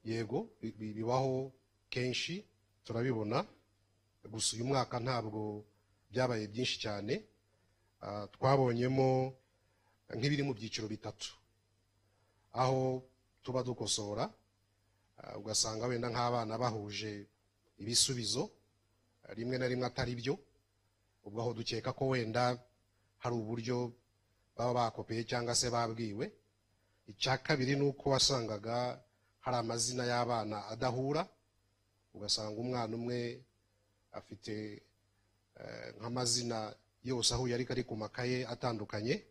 Yego, bibaho kenshi, turabibona. Gusa uyu mwaka ntabwo byabaye byinshi cyane. Twabonyemo nk'ibiri mu byiciro 3, aho tuba dukosora ugasanga wenda nk'abana bahuje ibisubizo rimwe na rimwe atari byo, ubwo aho dukeka ko wenda hari uburyo baba bakopeye cyangwa se babwiwe. Icya kabiri ni uko wasangaga hari amazina y'abana adahura, ugasanga umwana umwe afite nk'amazina yose ahuye ariko ari ku makaye atandukanye.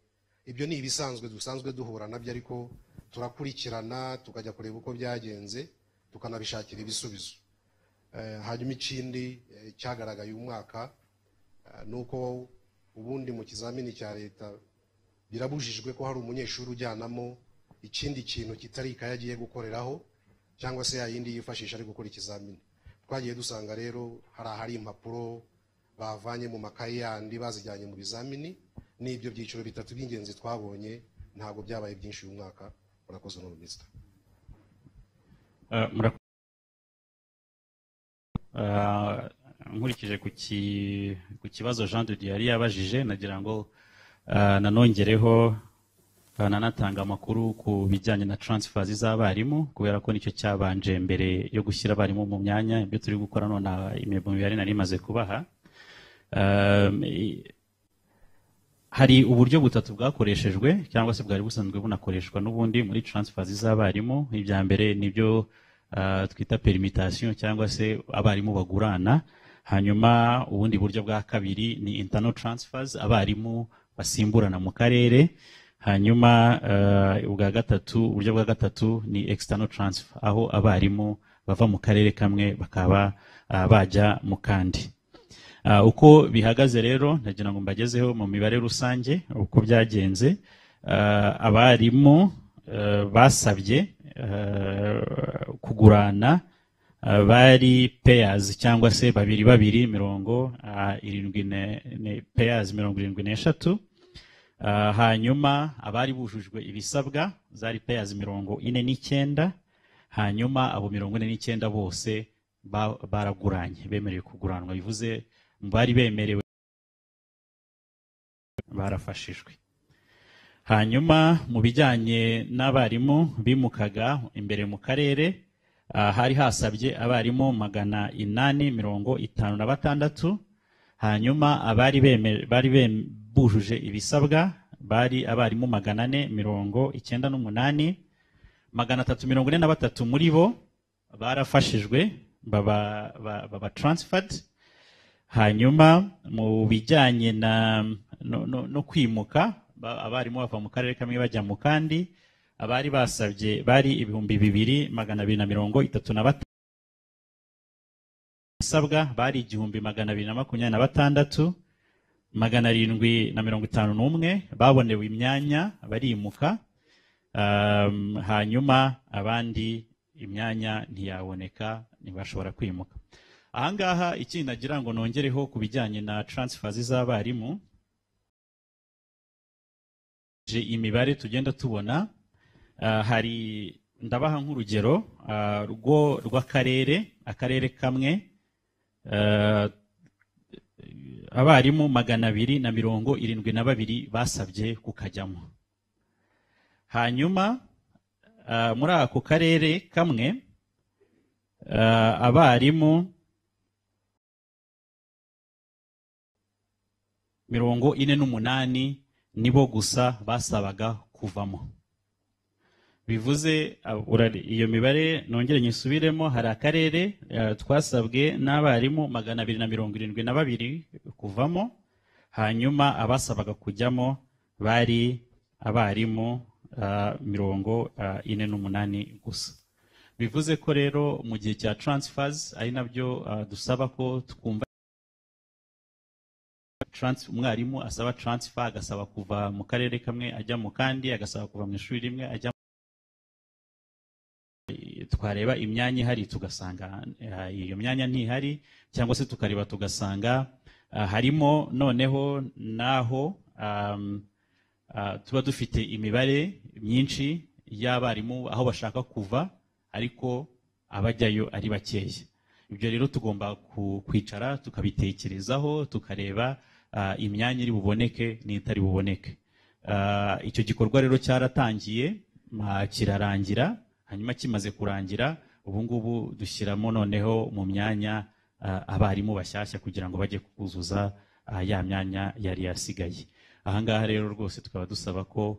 Ibyo ni ibisanzwe dusanzwe duhura nabyo, ariko turakurikirana tukajya kureba uko byagenze, tukanabishakira ibisubizo. Hanyuma ikindi cyagaragaye uyu mwaka ni uko ubundi mu kizamini cya leta birabujijwe ko hari umunyeshuri ujyanamo ikindi kintu kitari ikaye agiye gukoreraho cyangwa se yayindi yifashisha ari gukora ikizamini. Twagiye dusanga rero hari ahari impapuro bavanye mu makaye yandi bazijyanye mu bizamini. N'ibyo byiciro 3 by'ingenzi twabonye, ntabwo byabaye byinshi uyu mwaka. Murakoze, no minisita. Nkurikije ku kibazo Jean de Dieu yari yabajije, nagira ngo nanongereho, nanatanga amakuru ku bijyanye na transfers z'abarimu, kubera ko nicyo cyabanje mbere yo gushyira abarimu mu myanya. Ibyo turi gukora none imibare nari imaze kubaha. Hari uburyo butatu bwakoreshejwe cyangwa se bwari busanzwe bunakoreshwa n'ubundi muri transfers z'abarimu. Ibya mbere nibyo twita permutation, cyangwa se abarimu bagurana. Hanyuma ubundi buryo bwa kabiri ni internal transfers, abarimu basimburana mu karere. Hanyuma ubwa gatatu, uburyo bwa gatatu ni external transfer, aho abarimu bava mu karere kamwe bakaba bajya mu kandi. Uko bihagaze rero, ndagira ngo mbagezeho mu mibare rusange uko byagenze. Abarimu basabye kugurana bari pairs cyangwa se babiri babiri, mirongo irindwi pairs 73. Hanyuma abari bujujwe ibisabwa zari pairs 49. Hanyuma abo 49 bose baraguranye, bemerewe kuguranwa, bivuze bari bemerewe, barafashijwe. Hanyuma mu bijyanye n'abarimu bimukaga imbere mu karere, hari hasabye abarimu 856. Hanyuma abari bari bujuje ibisabwa bari abarimu 498. 343 muri bo barafashijwe, baba transferred. Hanyuma mu bijyanye na no kwimuka, abarimu bava mu karere kamwe bajya mu kandi, abari basabye bari 2235, ibisabwa bari 1226, 751 babonewe imyanya barimuka. Hanyuma abandi imyanya ntiyaboneka, ntibashobora kwimuka. Ahangaha ikindi nagira ngo nongereho ku bijyanye na transfers z'abarimu, imibare tugenda tubona, hari, ndabaha nk'urugero rwo rw'akarere, akarere kamwe, abarimu 272 basabye kukajyamo. Hanyuma muri ako karere kamwe, abarimu 48 nibo gusa basabaga kuvamo. Bivuze iyo mibare nongere nyisubiremo, hari akarere twasabwe n'abarimu 272 kuvamo, hanyuma abasabaga kujyamo bari abarimu 48 gusa. Bivuze ko rero mu gihe cya transfers, ari nabyo dusaba ko twumva, umwarimu asaba transfer, agasaba kuva mu karere kamwe ajya mu kandi, agasaba kuva mu ishuri rimwe ajya, twareba imyanya ihari tugasanga iyo myanya ntihari, cyangwa se tukareba tugasanga harimo noneho naho tuba dufite imibare myinshi y'abarimu aho bashaka kuva, ariko abajyayo ari bakeya. Ibyo rero tugomba kwicara tukabitekerezaho, tukareba imyanya iri buboneke n'itari buboneke. Icyo gikorwa rero cyaratangiye, kirarangira. Hanyuma kimaze kurangira, ubu ngubu dushyiramo noneho mu myanya abarimu bashyashya kugira ngo bajye kuzuza ya myanya yari yasigaye. Ahangaha rero rwose tukaba dusaba ko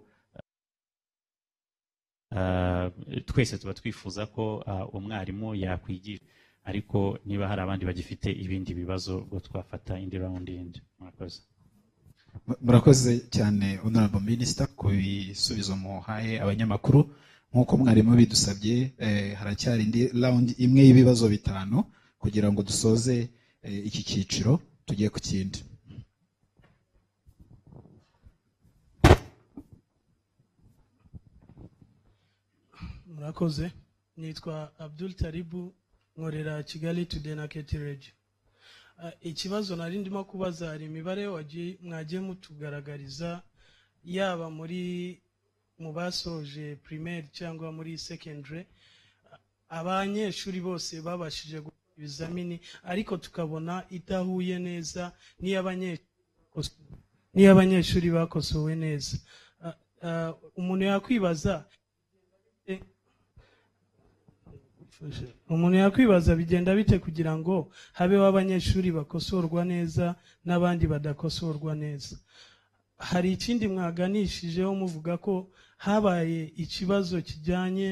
twese tuba twifuza ko umwarimu yakwigisha, ariko niba hari abandi bagifite ibindi bibazo ubwo twafata indi round yindi. Murakoze. Murakoze cyane, Honorable Minister, ku bisubizo muhaye abanyamakuru. Nk'uko mwarimu bidusabye, haracyari indi round imwe y'ibibazo 5 kugira ngo dusoze iki cyiciro tugiye ku kindi. Murakoze, nitwa Abdul Taribu, nkorera Kigali Today na KT Radio. Ikibazo nari ndimo kubaza, hari imibare mwagiye mutugaragariza, yaba muri mu basoje primaire cyangwa muri secondary, abanyeshuri bose babashije gukora ibizamini, ariko tukabona idahuye neza n'iy'abanyeshuri bakosowe neza. Umuntu yakwibaza bigenda bite kugira ngo habeho abanyeshuri bakosorwa neza n'abandi badakosorwa neza. Hari ikindi mwaganishijeho muvuga ko habaye ikibazo kijyanye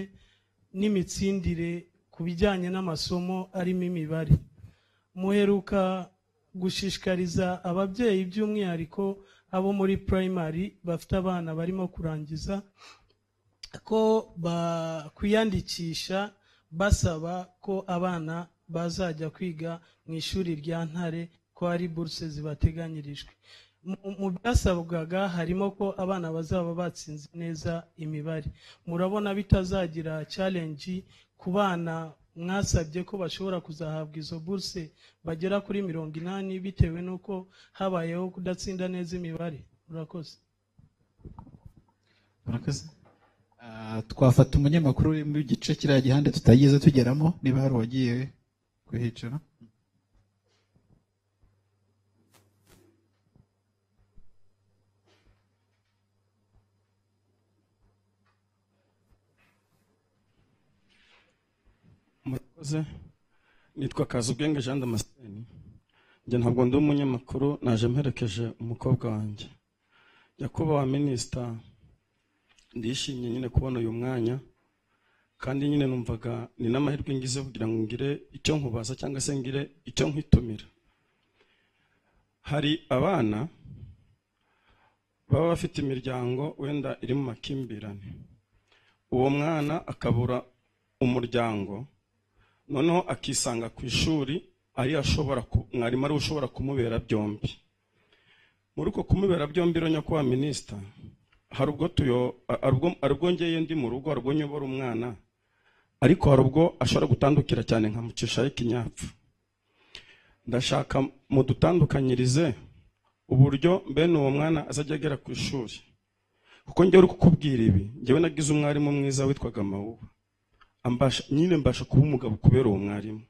n'imitsindire ku bijyanye n'amasomo arimo imibare. Muheruka gushishikariza ababyeyi by'umwihariko abo muri primary bafite abana barimo kurangiza ko bakwiyandikisha basaba ko abana bazajya kwiga mu ishuri rya Ntare, ko hari buruse zibateganyirijwe. Mu byasabwaga harimo ko abana bazaba batsinze neza imibare. Murabona bitazagira challenge ku bana mwasabye ko bashobora kuzahabwa izo buruse bagera kuri 80 bitewe n'uko habayeho kudatsinda neza imibare? Murakoze. Murakoze. Twafata umunyamakuru uri mu gice kiriya gihande tutageze tugeramo, niba hari uwagiye kuhicara. Murakoze. Nitwa Kazubwenge Jean Damascene. Njye ntabwo ndi umunyamakuru, naje mperekeje umukobwa wanjye. Nyakubahwa Minisita, ndishimye nyine kubona uyu mwanya, kandi nyine numvaga ni n'amahirwe ngize kugira ngo ngire icyo nkubaza cyangwa se ngire icyo nkwitumira. Hari abana baba bafite imiryango wenda iri mu makimbirane, uwo mwana akabura umuryango, noneho akisanga ku ishuri ari ashobora mwarimu ari ushobora kumubera byombi. Muri uko kumubera byombi rero nyakubahwa Minisita, hari ubwo ngeye ndi mu rugo, hari ubwo nyobora umwana, ariko hari ubwo ashobora gutandukira cyane nkamucishaho ikinyapfu. Ndashaka mudutandukanyirize uburyo mbene uwo mwana azajya agera ku ishuri, kuko njyewe uri kukubwira ibi, njyewe nagize umwarimu mwiza witwaga Mawuba, nyine mbasha kuba umugabo kubera uwo mwarimu.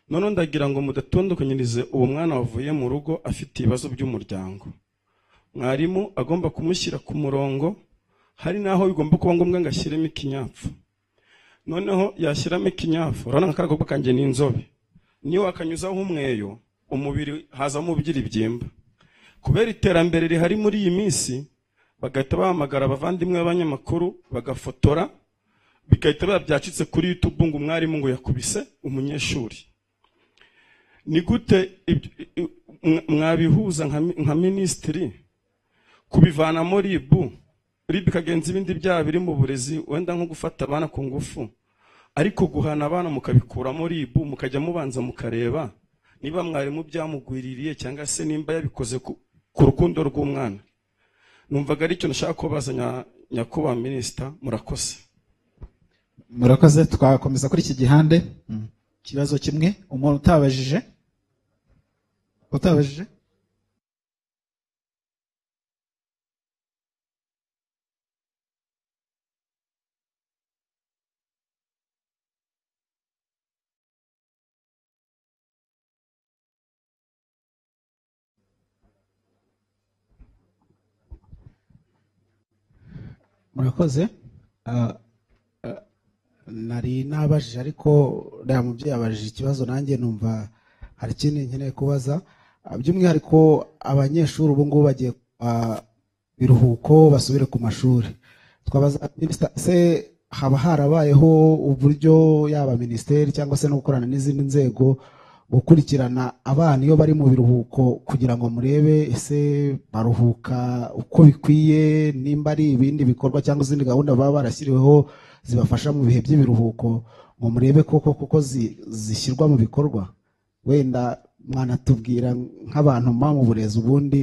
Noneho ndagira ngo mudatandukanyirize uwo mwana wavuye mu rugo afite ibibazo by'umuryango, mwarimu agomba kumushyira ku murongo, hari naho bigomba kuba ngombwa ngo ashyiremo ikinyapfu. Noneho yashyiramo ikinyafu, urabona nka kariya kanjye ni inzobe, niyo wakanyuzaho umweyo umubiri hazamo ibyimba. Kubera iterambere rihari muri iyi minsi, bagahita bahamagara abavandimwe b'abanyamakuru bagafotora, bigahita biba byacitse kuri YouTube ngo umwarimu ngo yakubise umunyeshuri. Ni gute mwabihuza nka minisitiri kubivanamo RIB, RIB ikagenza ibindi byaha biri mu burezi, wenda nko gufata abana ku ngufu, ariko guhana abana mukabikuramo RIB, mukajya mubanza mukareba niba mwarimu byamugwiririye cyangwa se nimba yabikoze ku rukundo rw'umwana. Numvaga ari icyo nashaka kubaza nyakubahwa Minisita. Murakoze. Murakoze. Twakomeza kuri iki gihande. Ikibazo kimwe, umuntu utabajije. Murakoze. Nari nabajije ariko uriya mubyeyi abajije ikibazo, nanjye numva hari ikindi nkeneye kubaza. By'umwihariko abanyeshuri ubu ngubu bagiye biruhuko basubire ku mashuri, twabaza Minisita se haba harabayeho uburyo yaba minisiteri cyangwa se no gukorana n'izindi nzego gukurikirana abana iyo bari mu biruhuko, kugira ngo murebe ese baruhuka uko bikwiye, nimba ari ibindi bikorwa cyangwa izindi gahunda baba barashyiriweho zibafasha mu bihe by'ibiruhuko, ngo murebe koko kuko zishyirwa mu bikorwa. Wenda mwanatubwira nk'abantu mu burezi, ubundi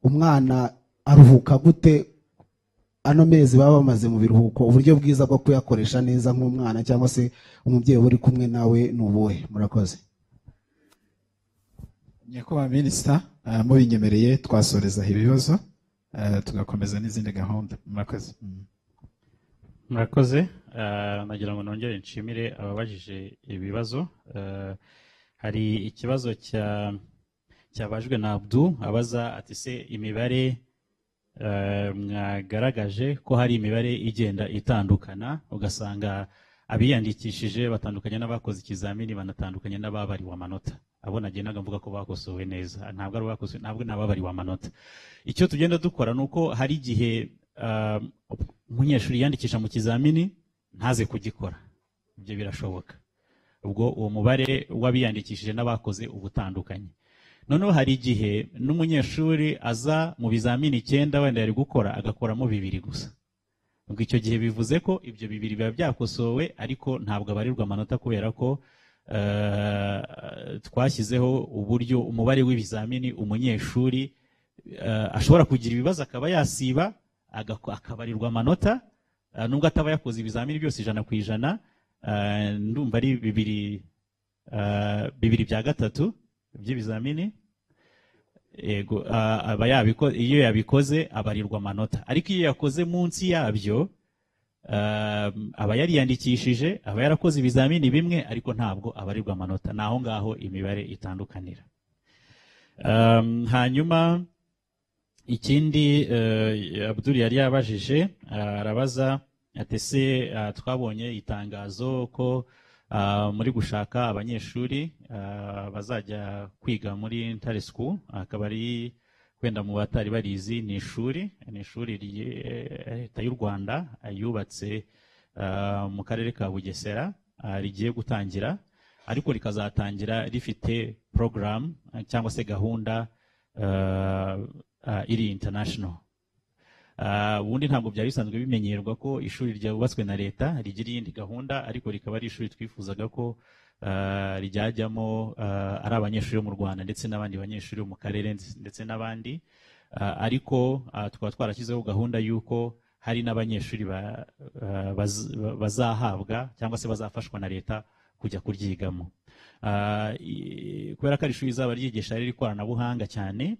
umwana aruhuka gute ano mezi baba bamaze mu biruhuko, uburyo bwiza bwo kuyakoresha neza nk'umwana cyangwa se umubyeyi uri kumwe nawe ni ubuhe? Murakoze. Nyakubahwa Minisita, mubinyemereye twasoreza ibibazo tugakomeza n'izindi gahunda. Murakoze. Murakoze. Nagira ngo nongere nshimire ababajije ibibazo. Hari ikibazo cyabajwe na Abdu, abaza ati: se imibare mwagaragaje ko hari imibare igenda itandukana, ugasanga abiyandikishije batandukanye n'abakoze ikizamini, banatandukanye n'ababariwe amanota. Abo nagendaga mvuga ko bakosowe neza ntabwo ari abakosowe, ntabwo ni ababariwe amanota. Icyo tugenda dukora ni uko hari igihe umunyeshuri yiyandikisha mu kizamini ntaze kugikora. Ibyo birashoboka. Ubwo uwo mubare w'abiyandikishije n'abakoze uba utandukanye. Noneho hari igihe n'umunyeshuri aza mu bizamini 9 wenda yari gukora, agakoramo 2 gusa. Ubwo icyo gihe bivuze ko ibyo 2 biba byakosowe, ariko ntabwo abarirwa amanota, kubera ko twashyizeho uburyo umubare w'ibizamini umunyeshuri ashobora kugira ibibazo akaba yasiba, akabarirwa amanota, nubwo ataba yakoze ibizamini byose 100%. Ndumva ari 2/3 by'ibizamini. Yego, aba iyo yabikoze abarirwa amanota, ariko iyo yakoze munsi yabyo, aba yariyandikishije, aba yarakoze ibizamini bimwe, ariko ntabwo abarirwa amanota. Ni aho ngaho imibare itandukanira. Hanyuma ikindi Abdul yari yabajije, arabaza ati: se twabonye itangazo ko muri gushaka abanyeshuri bazajya kwiga muri Ntare School, akaba ari wenda mu batari barizi, ni ishuri leta y'u Rwanda yubatse mu karere ka Bugesera, rigiye gutangira, ariko rikazatangira rifite program cyangwa se gahunda iri international. Ubundi ntabwo byari bisanzwe bimenyerwa ko ishuri ryubatswe na leta rigira iyindi gahunda, ariko rikaba ari ishuri twifuzaga ko ryajyamo ari abanyeshuri bo mu Rwanda ndetse n'abandi banyeshuri bo mu karere ndetse n'abandi, ariko tukaba twarashyizeho gahunda y'uko hari n'abanyeshuri bazahabwa cyangwa se bazafashwa na leta kujya kuryigamo. Kubera ko ari ishuri rizaba ryigisha riri ikoranabuhanga cyane,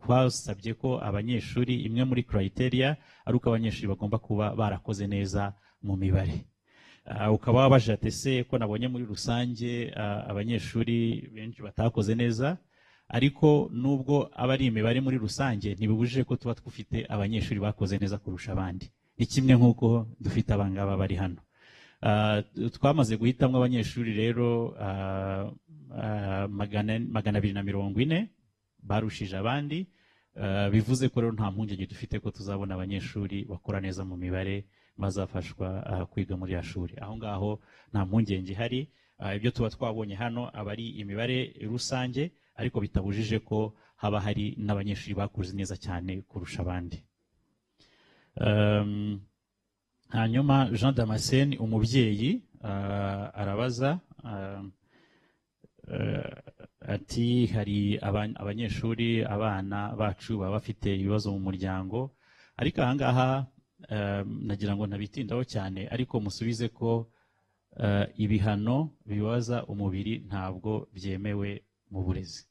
twasabye ko abanyeshuri, imwe muri criteria ari uko abanyeshuri bagomba kuba barakoze neza mu mibare. Ukaba wabajije ati: se ko nabonye muri rusange abanyeshuri benshi batakoze neza? Ariko nubwo aba ari imibare muri rusange, ntibibujije ko tuba dufite abanyeshuri bakoze neza kurusha abandi. Ni kimwe nk'uko dufite abangaba bari hano. Twamaze guhitamo abanyeshuri rero 240 barushije abandi, bivuze ko rero nta mpungenge dufite ko tuzabona abanyeshuri bakora neza mu mibare bazafashwa kwiga muri ya shuri. Aho ngaho nta mpungenge ihari. Ibyo tuba twabonye hano aba ari imibare rusange, ariko bitabujije ko haba hari n'abanyeshuri bakuze neza cyane kurusha abandi. Hanyuma Jean Damascene, umubyeyi, arabaza ati: hari abanyeshuri, abana bacu baba bafite ibibazo mu muryango, ariko ahangaha nagira ngo ntabitindaho cyane, ariko musubize ko ibihano bibaza umubiri ntabwo byemewe mu burezi.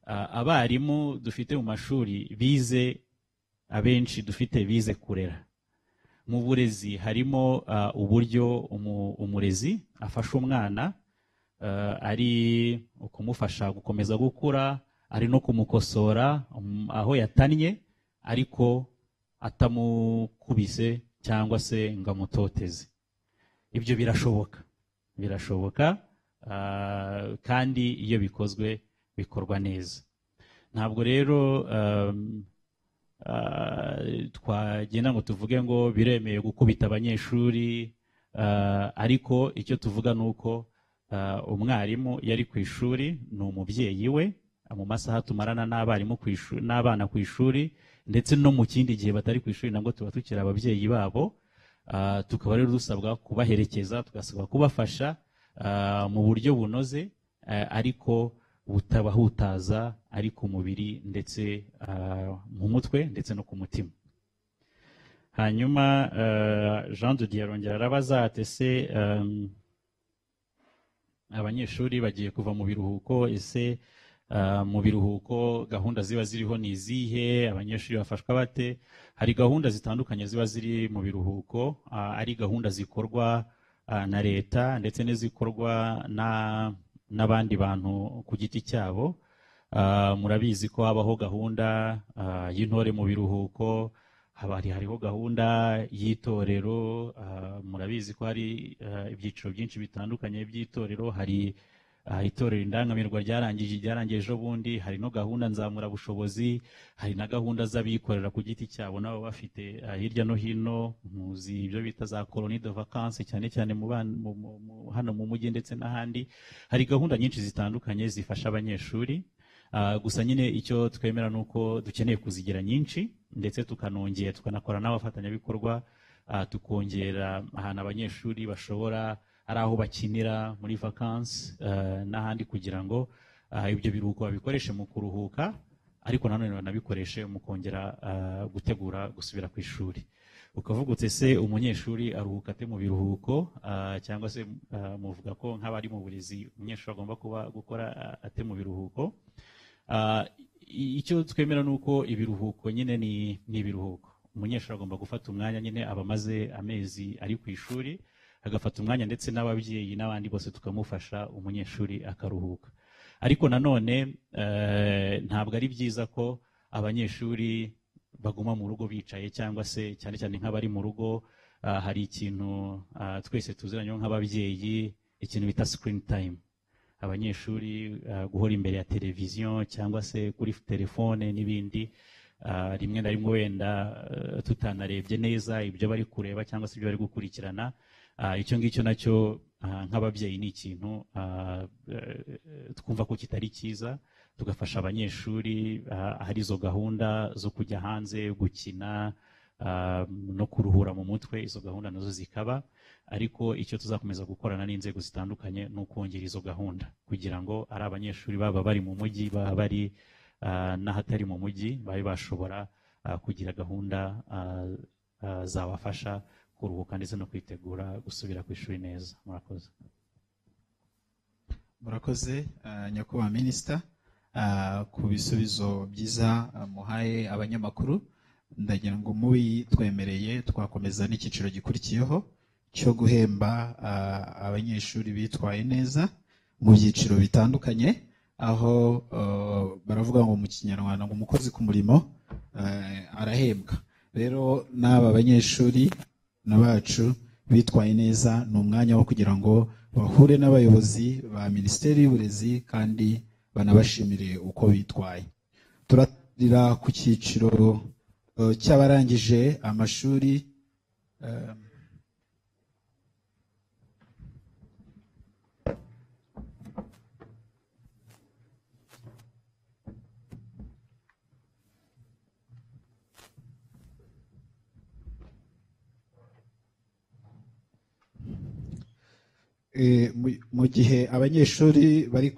Abarimu dufite mu mashuri bize, abenshi dufite bize kurera. Mu burezi harimo uburyo umurezi afasha umwana, ari ukumufasha gukomeza gukura, ari no kumukosora aho yatannye, ariko atamukubise cyangwa se ngo amutoteze. Ibyo birashoboka, birashoboka, kandi iyo bikozwe bikorwa neza. Ntabwo rero twagenda ngo tuvuge ngo biremeye gukubita abanyeshuri, ariko icyo tuvuga ni uko umwarimu yari ku ishuri ni umubyeyi we. Mu masaha tumarana n'abarimu ku ishuri, n'abana ku ishuri, ndetse no mu kindi gihe batari ku ishuri, nabwo tuba tukiri ababyeyi babo. Tukaba rero dusabwa kubaherekeza, tugasabwa kubafasha mu buryo bunoze, ariko butabahutaza, ari ku mubiri ndetse mu mutwe ndetse no ku mutima. Hanyuma Jean de Dieu arongera arabaza ati: ese abanyeshuri bagiye kuva mu biruhuko, ese Mu biruhuko gahunda ziba ziriho ni izihe, abanyeshuri bafashwa bate? Hari gahunda zitandukanye ziba ziri mu biruhuko, ari gahunda zikorwa na leta ndetse n'izikorwa n'abandi bantu ku giti cyabo. Murabizi ko habaho gahunda y'intore mu biruhuko, hariho gahunda y'itorero. Murabizi ko hari ibyiciro byinshi bitandukanye by'itorero. Hari itorero indangamirwa ryarangiye ejo bundi, hari no gahunda nzamurabushobozi, hari na gahunda z'abikorera ku giti cyabo nabo bafite hirya no hino, muzi ibyo bita za colonie de vacances cyane cyane hano mu mujyi ndetse n'ahandi. Hari gahunda nyinshi zitandukanye zifasha abanyeshuri. Gusa nyine icyo twemera nuko dukeneye kuzigira nyinshi, ndetse tukanongera tukanakora n'abafatanyabikorwa, tukongera ahantu abanyeshuri bashobora ari aho bakinira muri vacances n'ahandi, kugira ngo ibyo biruhuko babikoreshe mu kuruhuka, ariko nanone banabikoreshe mu kongera gutegura gusubira ku ishuri. Ukavuga uti se umunyeshuri aruhuka ate mu biruhuko, cyangwa se muvuga ko nk'abari mu burezi umunyeshuri agomba kuba gukora ate mu biruhuko? Icyo twemera nuko ibiruhuko nyine ni ibiruhuko. Umunyeshuri agomba gufata umwanya nyine, aba amaze amezi ari ku ishuri, agafata umwanya ndetse n'ababyeyi n'abandi bose tukamufasha, umunyeshuri akaruhuka. Ariko nanone ntabwo ari byiza ko abanyeshuri baguma mu rugo bicaye, cyangwa se cyane cyane nk'abari mu rugo. Hari ikintu twese tuziranye nk'ababyeyi, ikintu bita screen time. Abanyeshuri guhora imbere ya televiziyo cyangwa se kuri telefone n'ibindi, rimwe na rimwe wenda tutanarebye neza ibyo bari kureba cyangwa se ibyo bari gukurikirana. Icyo ngicyo nacyo nk'ababyeyi ni ikintu twumva ko kitari cyiza. Tugafasha abanyeshuri, hari izo gahunda zo kujya hanze gukina no kuruhura mu mutwe, izo gahunda nazo zikaba. Ariko icyo tuzakomeza gukorana n'inzego zitandukanye ni ukongera izo gahunda, kugira ngo ari abanyeshuri baba bari mu mujyi, baba bari n'ahatari mu mujyi, babe bashobora kugira gahunda zabafasha kuruhuka ndetse no kwitegura gusubira ku ishuri neza. Murakoze. Murakoze nyakubahwa minisita ku bisubizo byiza muhaye abanyamakuru. Ndagira ngo mubitwemereye twakomeza n'icyiciro gikurikiyeho cyo guhemba abanyeshuri bitwaye neza mu byiciro bitandukanye, aho baravuga ngo mu Kinyarwanda ngo umukozi ku murimo arahembwa. Rero n'aba banyeshuri bacu bitwaye neza, ni umwanya wo kugira ngo bahure n'abayobozi ba Minisiteri y'Uburezi kandi banabashimire uko bitwaye. Turatangira ku cyiciro cy'abarangije amashuri. Mu gihe abanyeshuri bari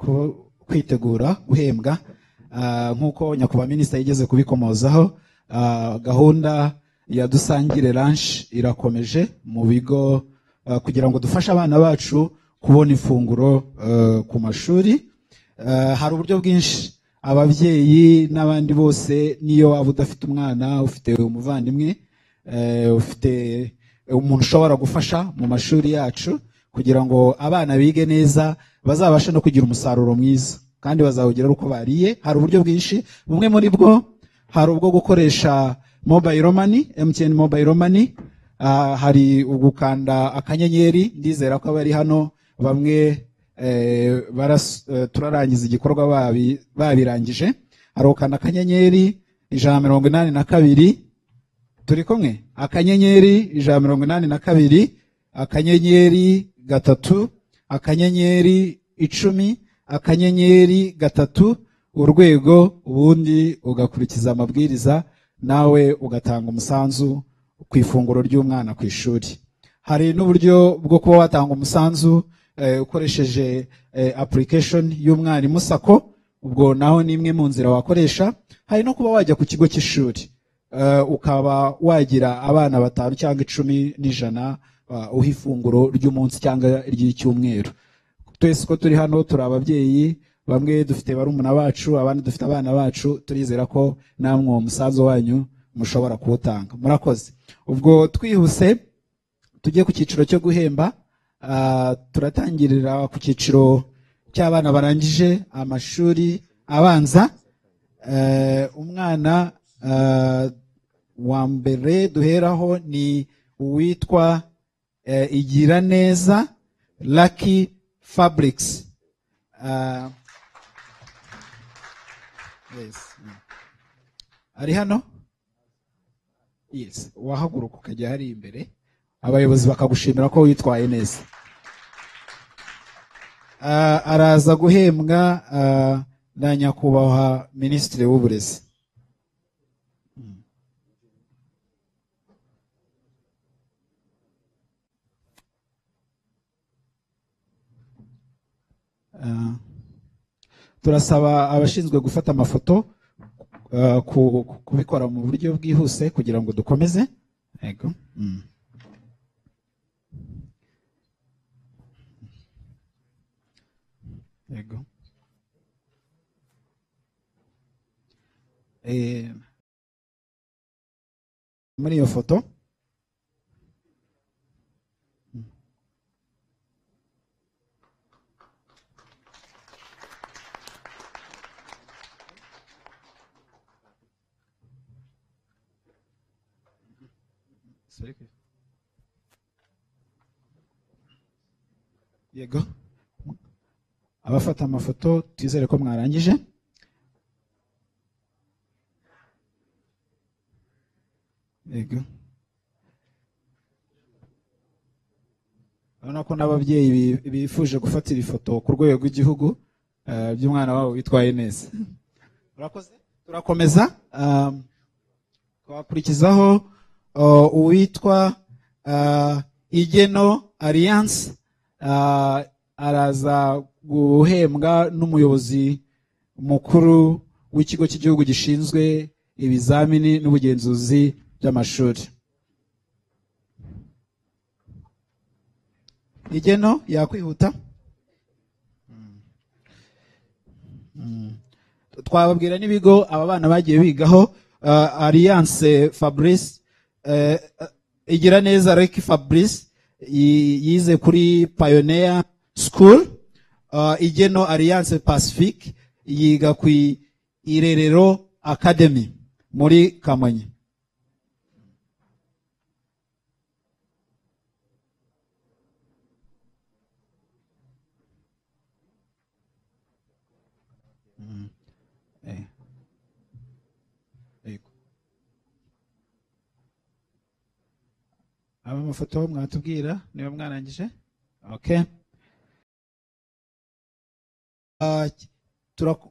kwitegura guhembwa, nk'uko nyakubahwa minisita yigeze kubikomozaho, gahunda ya Dusangire Lunch irakomeje mu bigo, kugira ngo dufashe abana bacu kubona ifunguro ku mashuri. Hari uburyo bwinshi ababyeyi n'abandi bose, niyo waba udafite umwana, ufite umuvandimwe, ufite umuntu ushobora gufasha mu mashuri yacu, kugira ngo abana bige neza, bazabashe no kugira umusaruro mwiza kandi bazawugira uko bariye. Hari uburyo bwinshi, bumwe muri bwo hari ubwo gukoresha mobile money, MTN mobile money. Hari ugukanda akanyenyeri, ndizera ko abari hano bamwe turarangiza igikorwa babirangije. Hari ukanda akanyenyeri 182, turi kumwe, akanyenyeri 182, akanyenyeri 3, akanyenyeri 10, akanyenyeri 3, urwego, ubundi ugakurikiza amabwiriza, nawe ugatanga umusanzu ku ifunguro ry'umwana ku ishuri. Hari n'uburyo bwo kuba watanga umusanzu ukoresheje application y'umwarimu SACCO, ubwo naho ni imwe mu nzira wakoresha. Hari no kuba wajya ku kigo cy'ishuri, ukaba wagira abana 5 cyangwa 10 n'ijana uha ifunguro ry'umunsi cyangwa ry'icyumweru. Twese ko turi hano turi ababyeyi, Bamwe dufite barumuna bacu, abandi dufite abana bacu. Turizera ko namwe uwo musanzu wanyu mushobora kuwutanga. Murakoze. Ubwo twihuse tujye ku cyiciro cyo guhemba. Turatangirira ku cyiciro cy'abana barangije amashuri abanza. Umwana wa mbere duheraho ni uwitwa Igiraneza Lucky Fabrics. Yes. Ari hano? Yes. Wahaguruka ukajya hari imbere, abayobozi bakagushimira ko witwaye neza. Araza guhembwa na nyakubahwa Minisitiri w'Uburezi. Turasaba abashinzwe gufata amafoto kubikora mu buryo bwihuse kugira ngo dukomeze. Yego. Yego. Muri iyo foto Yego. Abafata amafoto twizere ko mwarangije. Yego. Urabona ko n'ababyeyi bifuje gufatira ifoto ku rwego rw'igihugu by'umwana wabo witwaye neza. Murakoze. Turakomeza twakurikizaho uwitwa Igeno Alliance. Araza guhembwa n'umuyobozi mukuru w'ikigo cy'igihugu gishinzwe ibizamini n'ubugenzuzi by'amashuri. Igeno yakwihuta. Twababwira n'ibigo aba bana bagiye bigaho. Alliance Fabrice, Igiraneza Lucky Fabrice yize kuri Pioneer School. Igeno Alliance Pacifique yiga ku Irerero Academy muri Kamonyi. Aba mafoto mwatubwira niba mwarangije. Okay.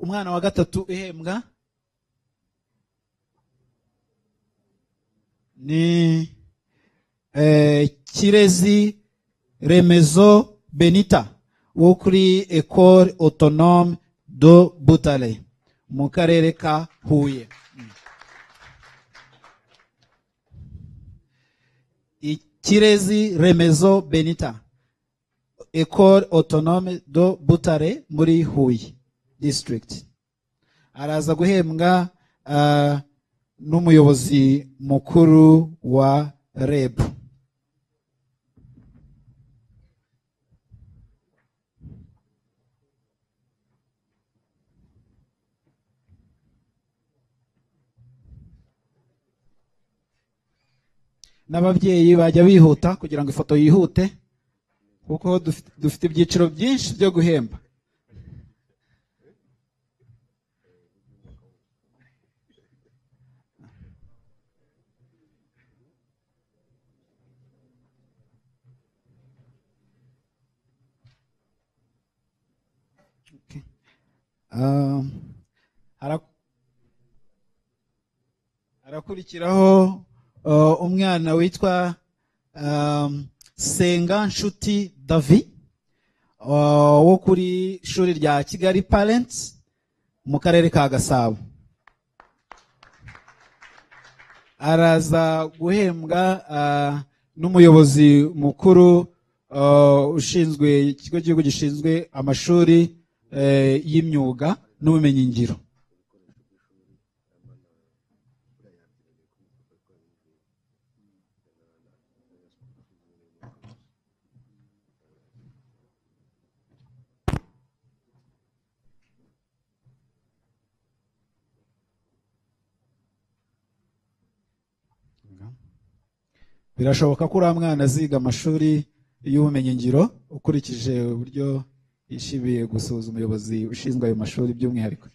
Umwana wa gatatu uhembwa ni Kirezi Remezo Benita wo kuri École Autonome de Butare mu karere ka Huye. Kirezi Remezo Benita, École Autonome de Butare muri Huye District. Araza guhembwa n'umuyobozi mukuru wa REB. N'ababyeyi bajya bihuta kugira ngo ifoto yihute, kuko dufite ibyiciro byinshi byo guhemba. Harakurikiraho umwana witwa Senga Nshuti Davi wo kuri shuri rya Kigali Parents mu karere ka Gasabo. Araza guhembwa n'umuyobozi mukuru ushinzwe ikigo cy'igihugu gishinzwe amashuri y'imyuga n'ubumenyingiro. Birashoboka ko uriya mwana aziga amashuri y'ubumenyingiro ukurikije uburyo yishimiye gusuhuza umuyobozi ushinzwe ayo mashuri by'umwihariko.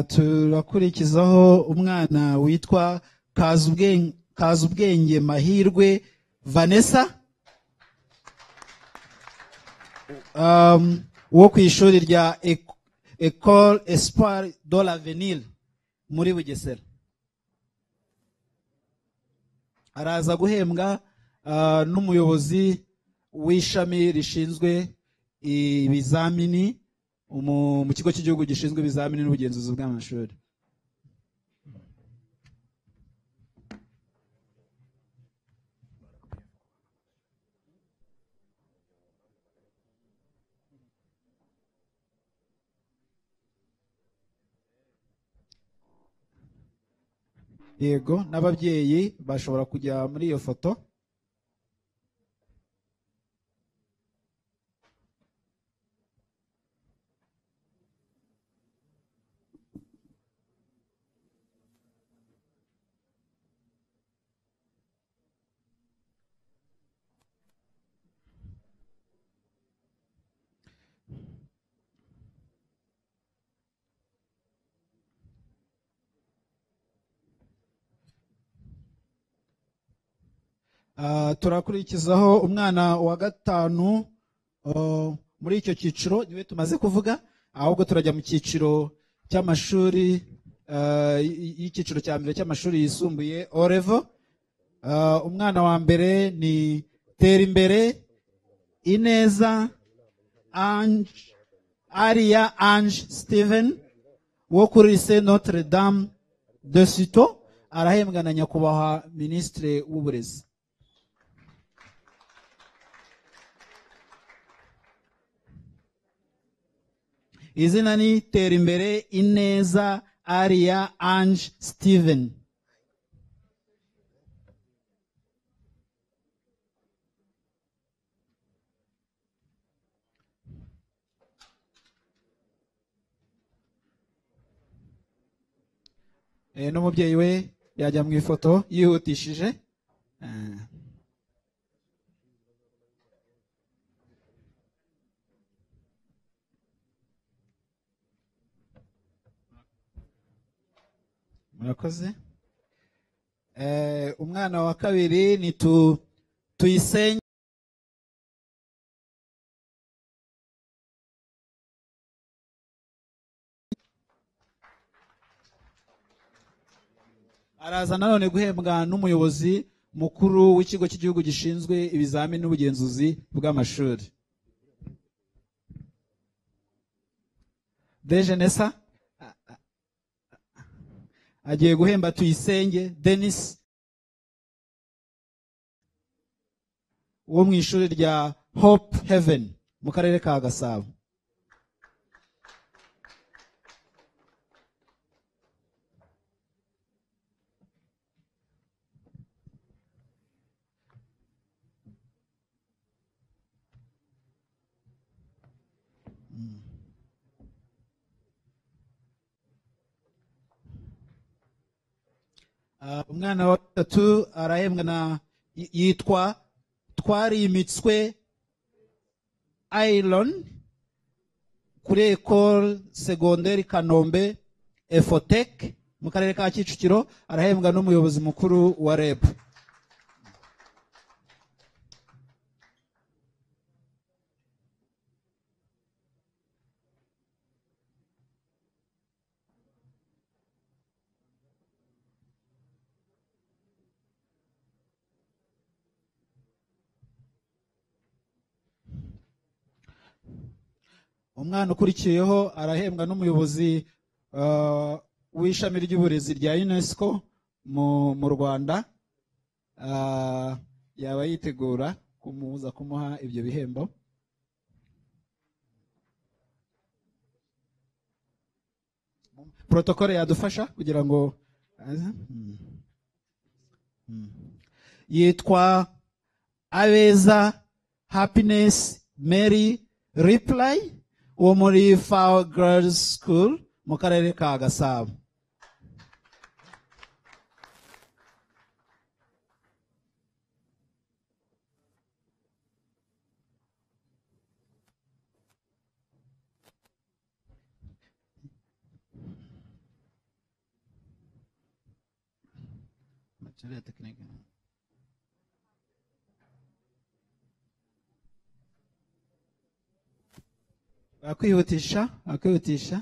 Turakurikizaho umwana witwa Kazubwenge Mahirwe Vanessa, wo ku ishuri rya École Espoir de l'Avenir muri Bugesera. Araza guhembwa n'umuyobozi w'ishami rishinzwe ibizamini mu kigo cy'igihugu gishinzwe ibizamini n'ubugenzuzi bw'amashuri. Yego, n'ababyeyi bashobora kujya muri iyo foto. Turakurikizaho umwana wa gatanu muri icyo cyiciro niwe tumaze kuvuga, ahubwo turajya mu cyiciro cy'amashuri y'icyiciro cya mbere cy'amashuri yisumbuye Orevo. Umwana wa mbere ni Terimbere Ineza Ange Aria Ange Steven wo kuri Lycée Notre Dame de Citeaux, arahembwa na nyakubahwa Minisitiri w'Uburezi. Izina ni Terimbere Ineza Aria Ange Steven. N'umubyeyi we yajya mu ifoto yihutishije. Murakoze. Umwana wa kabiri ni Tuyisenge araza nanone guhembwa n'umuyobozi mukuru w'ikigo cy'igihugu gishinzwe ibizamini n'ubugenzuzi bw'amashuri. Dejenesa agiye guhemba Tuyisenge Denis wo mu ishuri rya Hope Heaven mu karere ka Gasabo. Umwana wa gatatu arahembwa na yitwa Twarimitswe Iron kuri Ecole Secondaire Kanombe Efotec mu karere ka Kicukiro, arahembwa n'umuyobozi mukuru wa REB. Umwana ukurikiyeho arahembwa n'umuyobozi w'ishami ry'uburezi rya UNESCO mu Rwanda. Yaba yitegura kumuza kumuha ibyo bihembo. Protocole yadufasha kugira ngo Yitwa Abeza Happiness Mary Reply wo muri Fawe Girls School mu karere ka Gasabo. Bakwihutisha.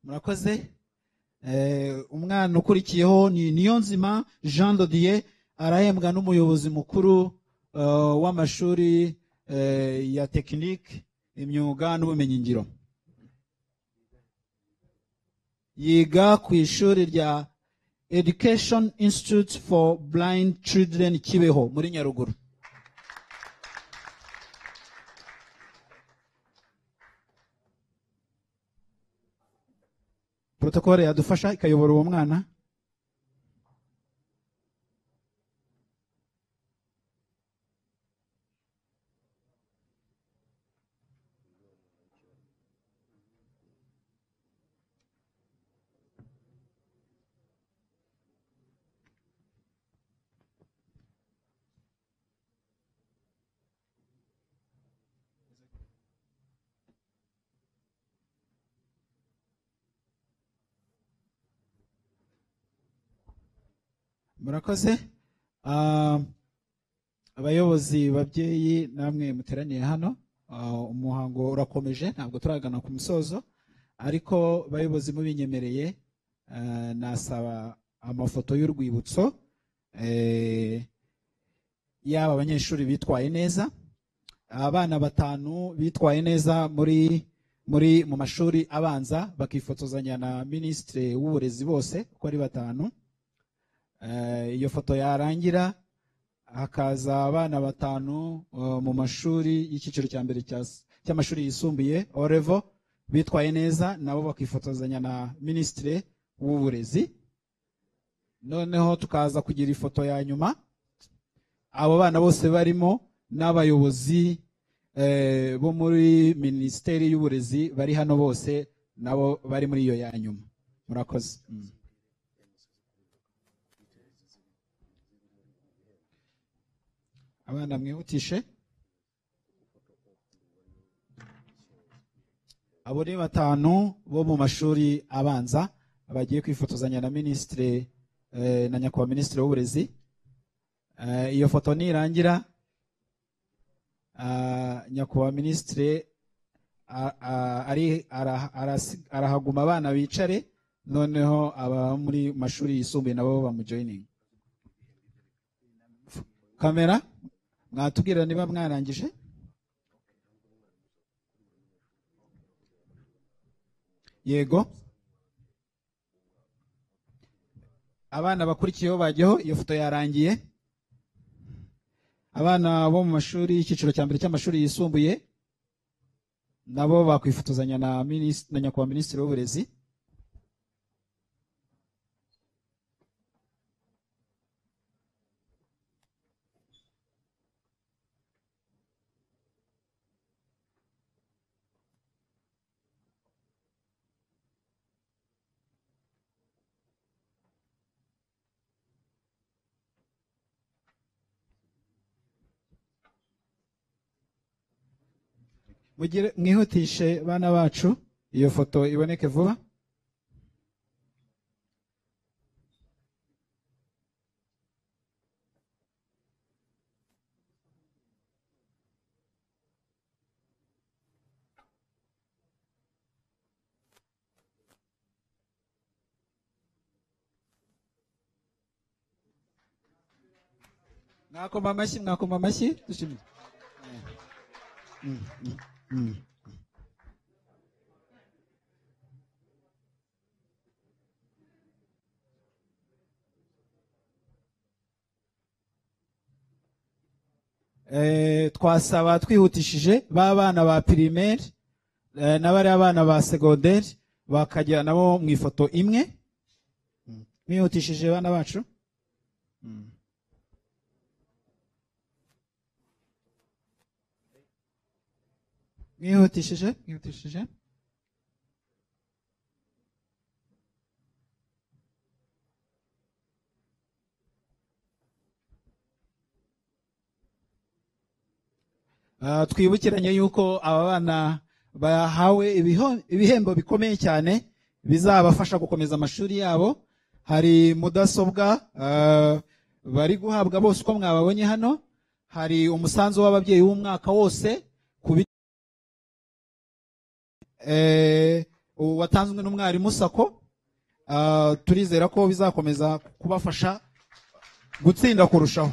Murakoze. Umwana ukurikiyeho ni Niyonzima Jean Dodier, arahembwa n'umuyobozi mukuru w'amashuri ya tekinike, imyuga n'ubumenyingiro. Yiga ku ishuri rya Education Institute for Blind Children Kibeho muri Nyaruguru. Protocole yadufasha ikayobora uwo mwana. Murakoze. Abayobozi, babyeyi namwe muteraniye hano, umuhango urakomeje, ntabwo turagana ku musozo, ariko bayobozi mubinyemereye, nasaba amafoto y'urwibutso yaba abanyeshuri bitwaye neza, abana batanu bitwaye neza muri mu mashuri abanza bakifotozanya na Minisitiri w'Uburezi bose uko ari batanu. Iyo foto yarangira hakaza abana batanu mu mashuri y'icyiciro cya mbere cy'amashuri yisumbuye Orevo bitwaye neza, nabo bakifotozanya na Minisitiri w'Uburezi. Noneho tukaza kugira ifoto ya nyuma abo bana bose barimo n'abayobozi bo muri Minisiteri y'Uburezi bari hano bose nabo bari muri iyo ya nyuma. Murakoze. Abana mwihutishe. Abo ni batanu bo mu mashuri abanza bagiye kwifotozanya na Minisitiri na Nyakubahwa Minisitiri w'Uburezi. Iyo foto nirangira, Nyakubahwa Minisitiri arahaguma abana bicare, noneho aba muri mashuri yisumbuye nabo bamujoining. Kamera mwatubwira niba mwarangije. Yego, abana bakurikiyeho bajyeho, iyo foto yarangiye. Abana bo mu mashuri y'icyiciro cya mbere cy'amashuri yisumbuye nabo bakwifotozanya na Nyakubahwa Minisitiri w'Uburezi. Mwihutishe bana bacu, iyo foto iboneke vuba. Mwakoma amashyi, mwakoma amashyi, dushimire. Twasaba twihutishije ba bana ba primaire n'abari abana ba secondaire bakajya nabo mu ifoto imwe. Mwihutishije bana bacu. Mwihutishije, mwihutishije. Twibukiranye yuko aba bana bahawe ibihembo bikomeye cyane bizabafasha gukomeza amashuri yabo. Hari mudasobwa bari guhabwa bose uko mwababonye hano, hari umusanzu w'ababyeyi w'umwaka wose watanzwe n'umwarimu Sako. Turizera ko bizakomeza kubafasha gutsinda kurushaho.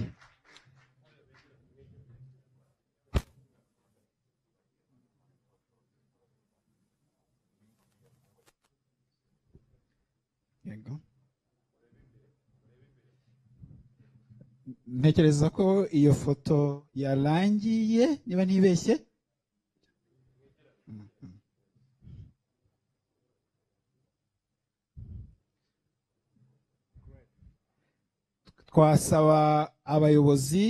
Ntekereza ko iyo foto yarangiye niba ntibeshye. Twasaba abayobozi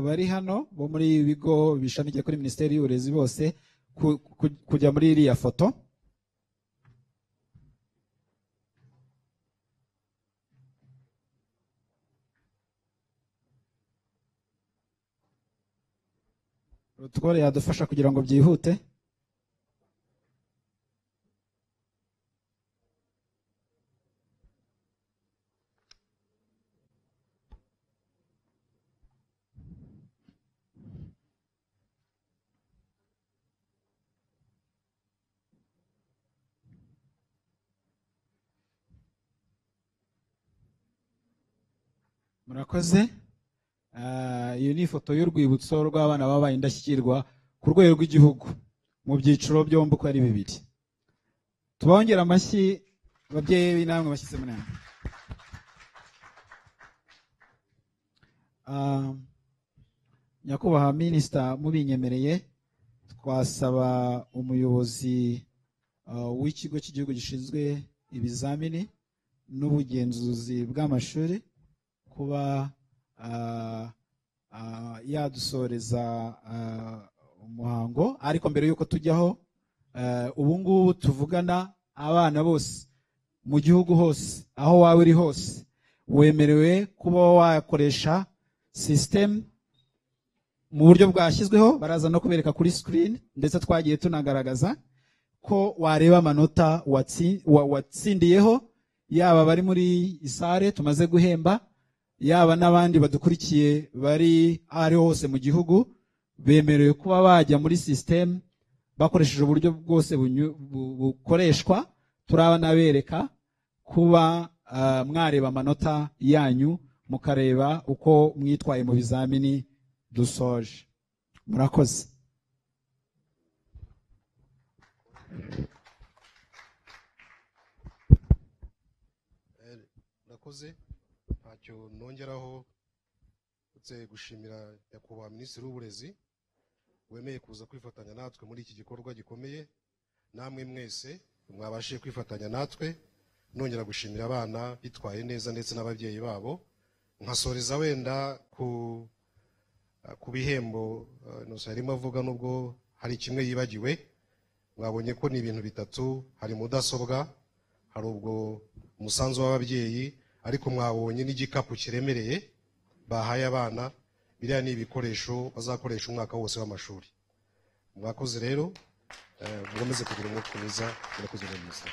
bari hano bo muri ibigo bishamikiye kuri Minisiteri y'Uburezi bose kujya muri iriya foto. Protocole yadufasha kugira ngo byihute. Murakoze. Iyo ni ifoto y'urwibutso rw'abana babaye indashyikirwa ku rwego rw'igihugu mu byiciro byombi uko ari bibiri. Tubongera amashyi ababyeyi b'inamwe bashyize muri hano. Nyakubahwa Minisita, mubinyemereye twasaba umuyobozi w'ikigo cy'igihugu gishinzwe ibizamini n'ubugenzuzi bw'amashuri kuba yadusoreza umuhango. Ariko mbere yuko tujyaho, ubu ngubu tuvugana abana bose mu gihugu hose, aho wawe uri hose, wemerewe kuba wakoresha system mu buryo bwashyizweho. Baraza no kubereka kuri screen, ndetse twagiye tunagaragaza ko wareba amanota watsindiyeho, yaba bari muri isare tumaze guhemba, yaba n'abandi badukurikiye bari ari hose mu gihugu, bemerewe kuba bajya muri system bakoresheje uburyo bwose bukoreshwa. Turaba nabereka kuba mwareba amanota yanyu, mukareba uko mwitwaye mu bizamini dusoje. Murakoze. Murakoze. Ntacyo nongeraho uretse gushimira Nyakubahwa Minisitiri w'Uburezi wemeye kuza kwifatanya natwe muri iki gikorwa gikomeye, namwe mwese mwabashije kwifatanya natwe. Nongera gushimira abana bitwaye neza ndetse n'ababyeyi babo. Nkasoreza wenda ku bihembo Innocent yarimo avuga, nubwo hari kimwe yibagiwe. Mwabonye ko ni ibintu bitatu: hari mudasobwa, hari ubwo umusanzu w'ababyeyi, ariko mwabonye n'igikapu kiremereye bahaye abana. Biriya ni ibikoresho bazakoresha umwaka wose w'amashuri. Mwakoze rero, mukomeze kugira umwuka mwiza. Murakoze neza.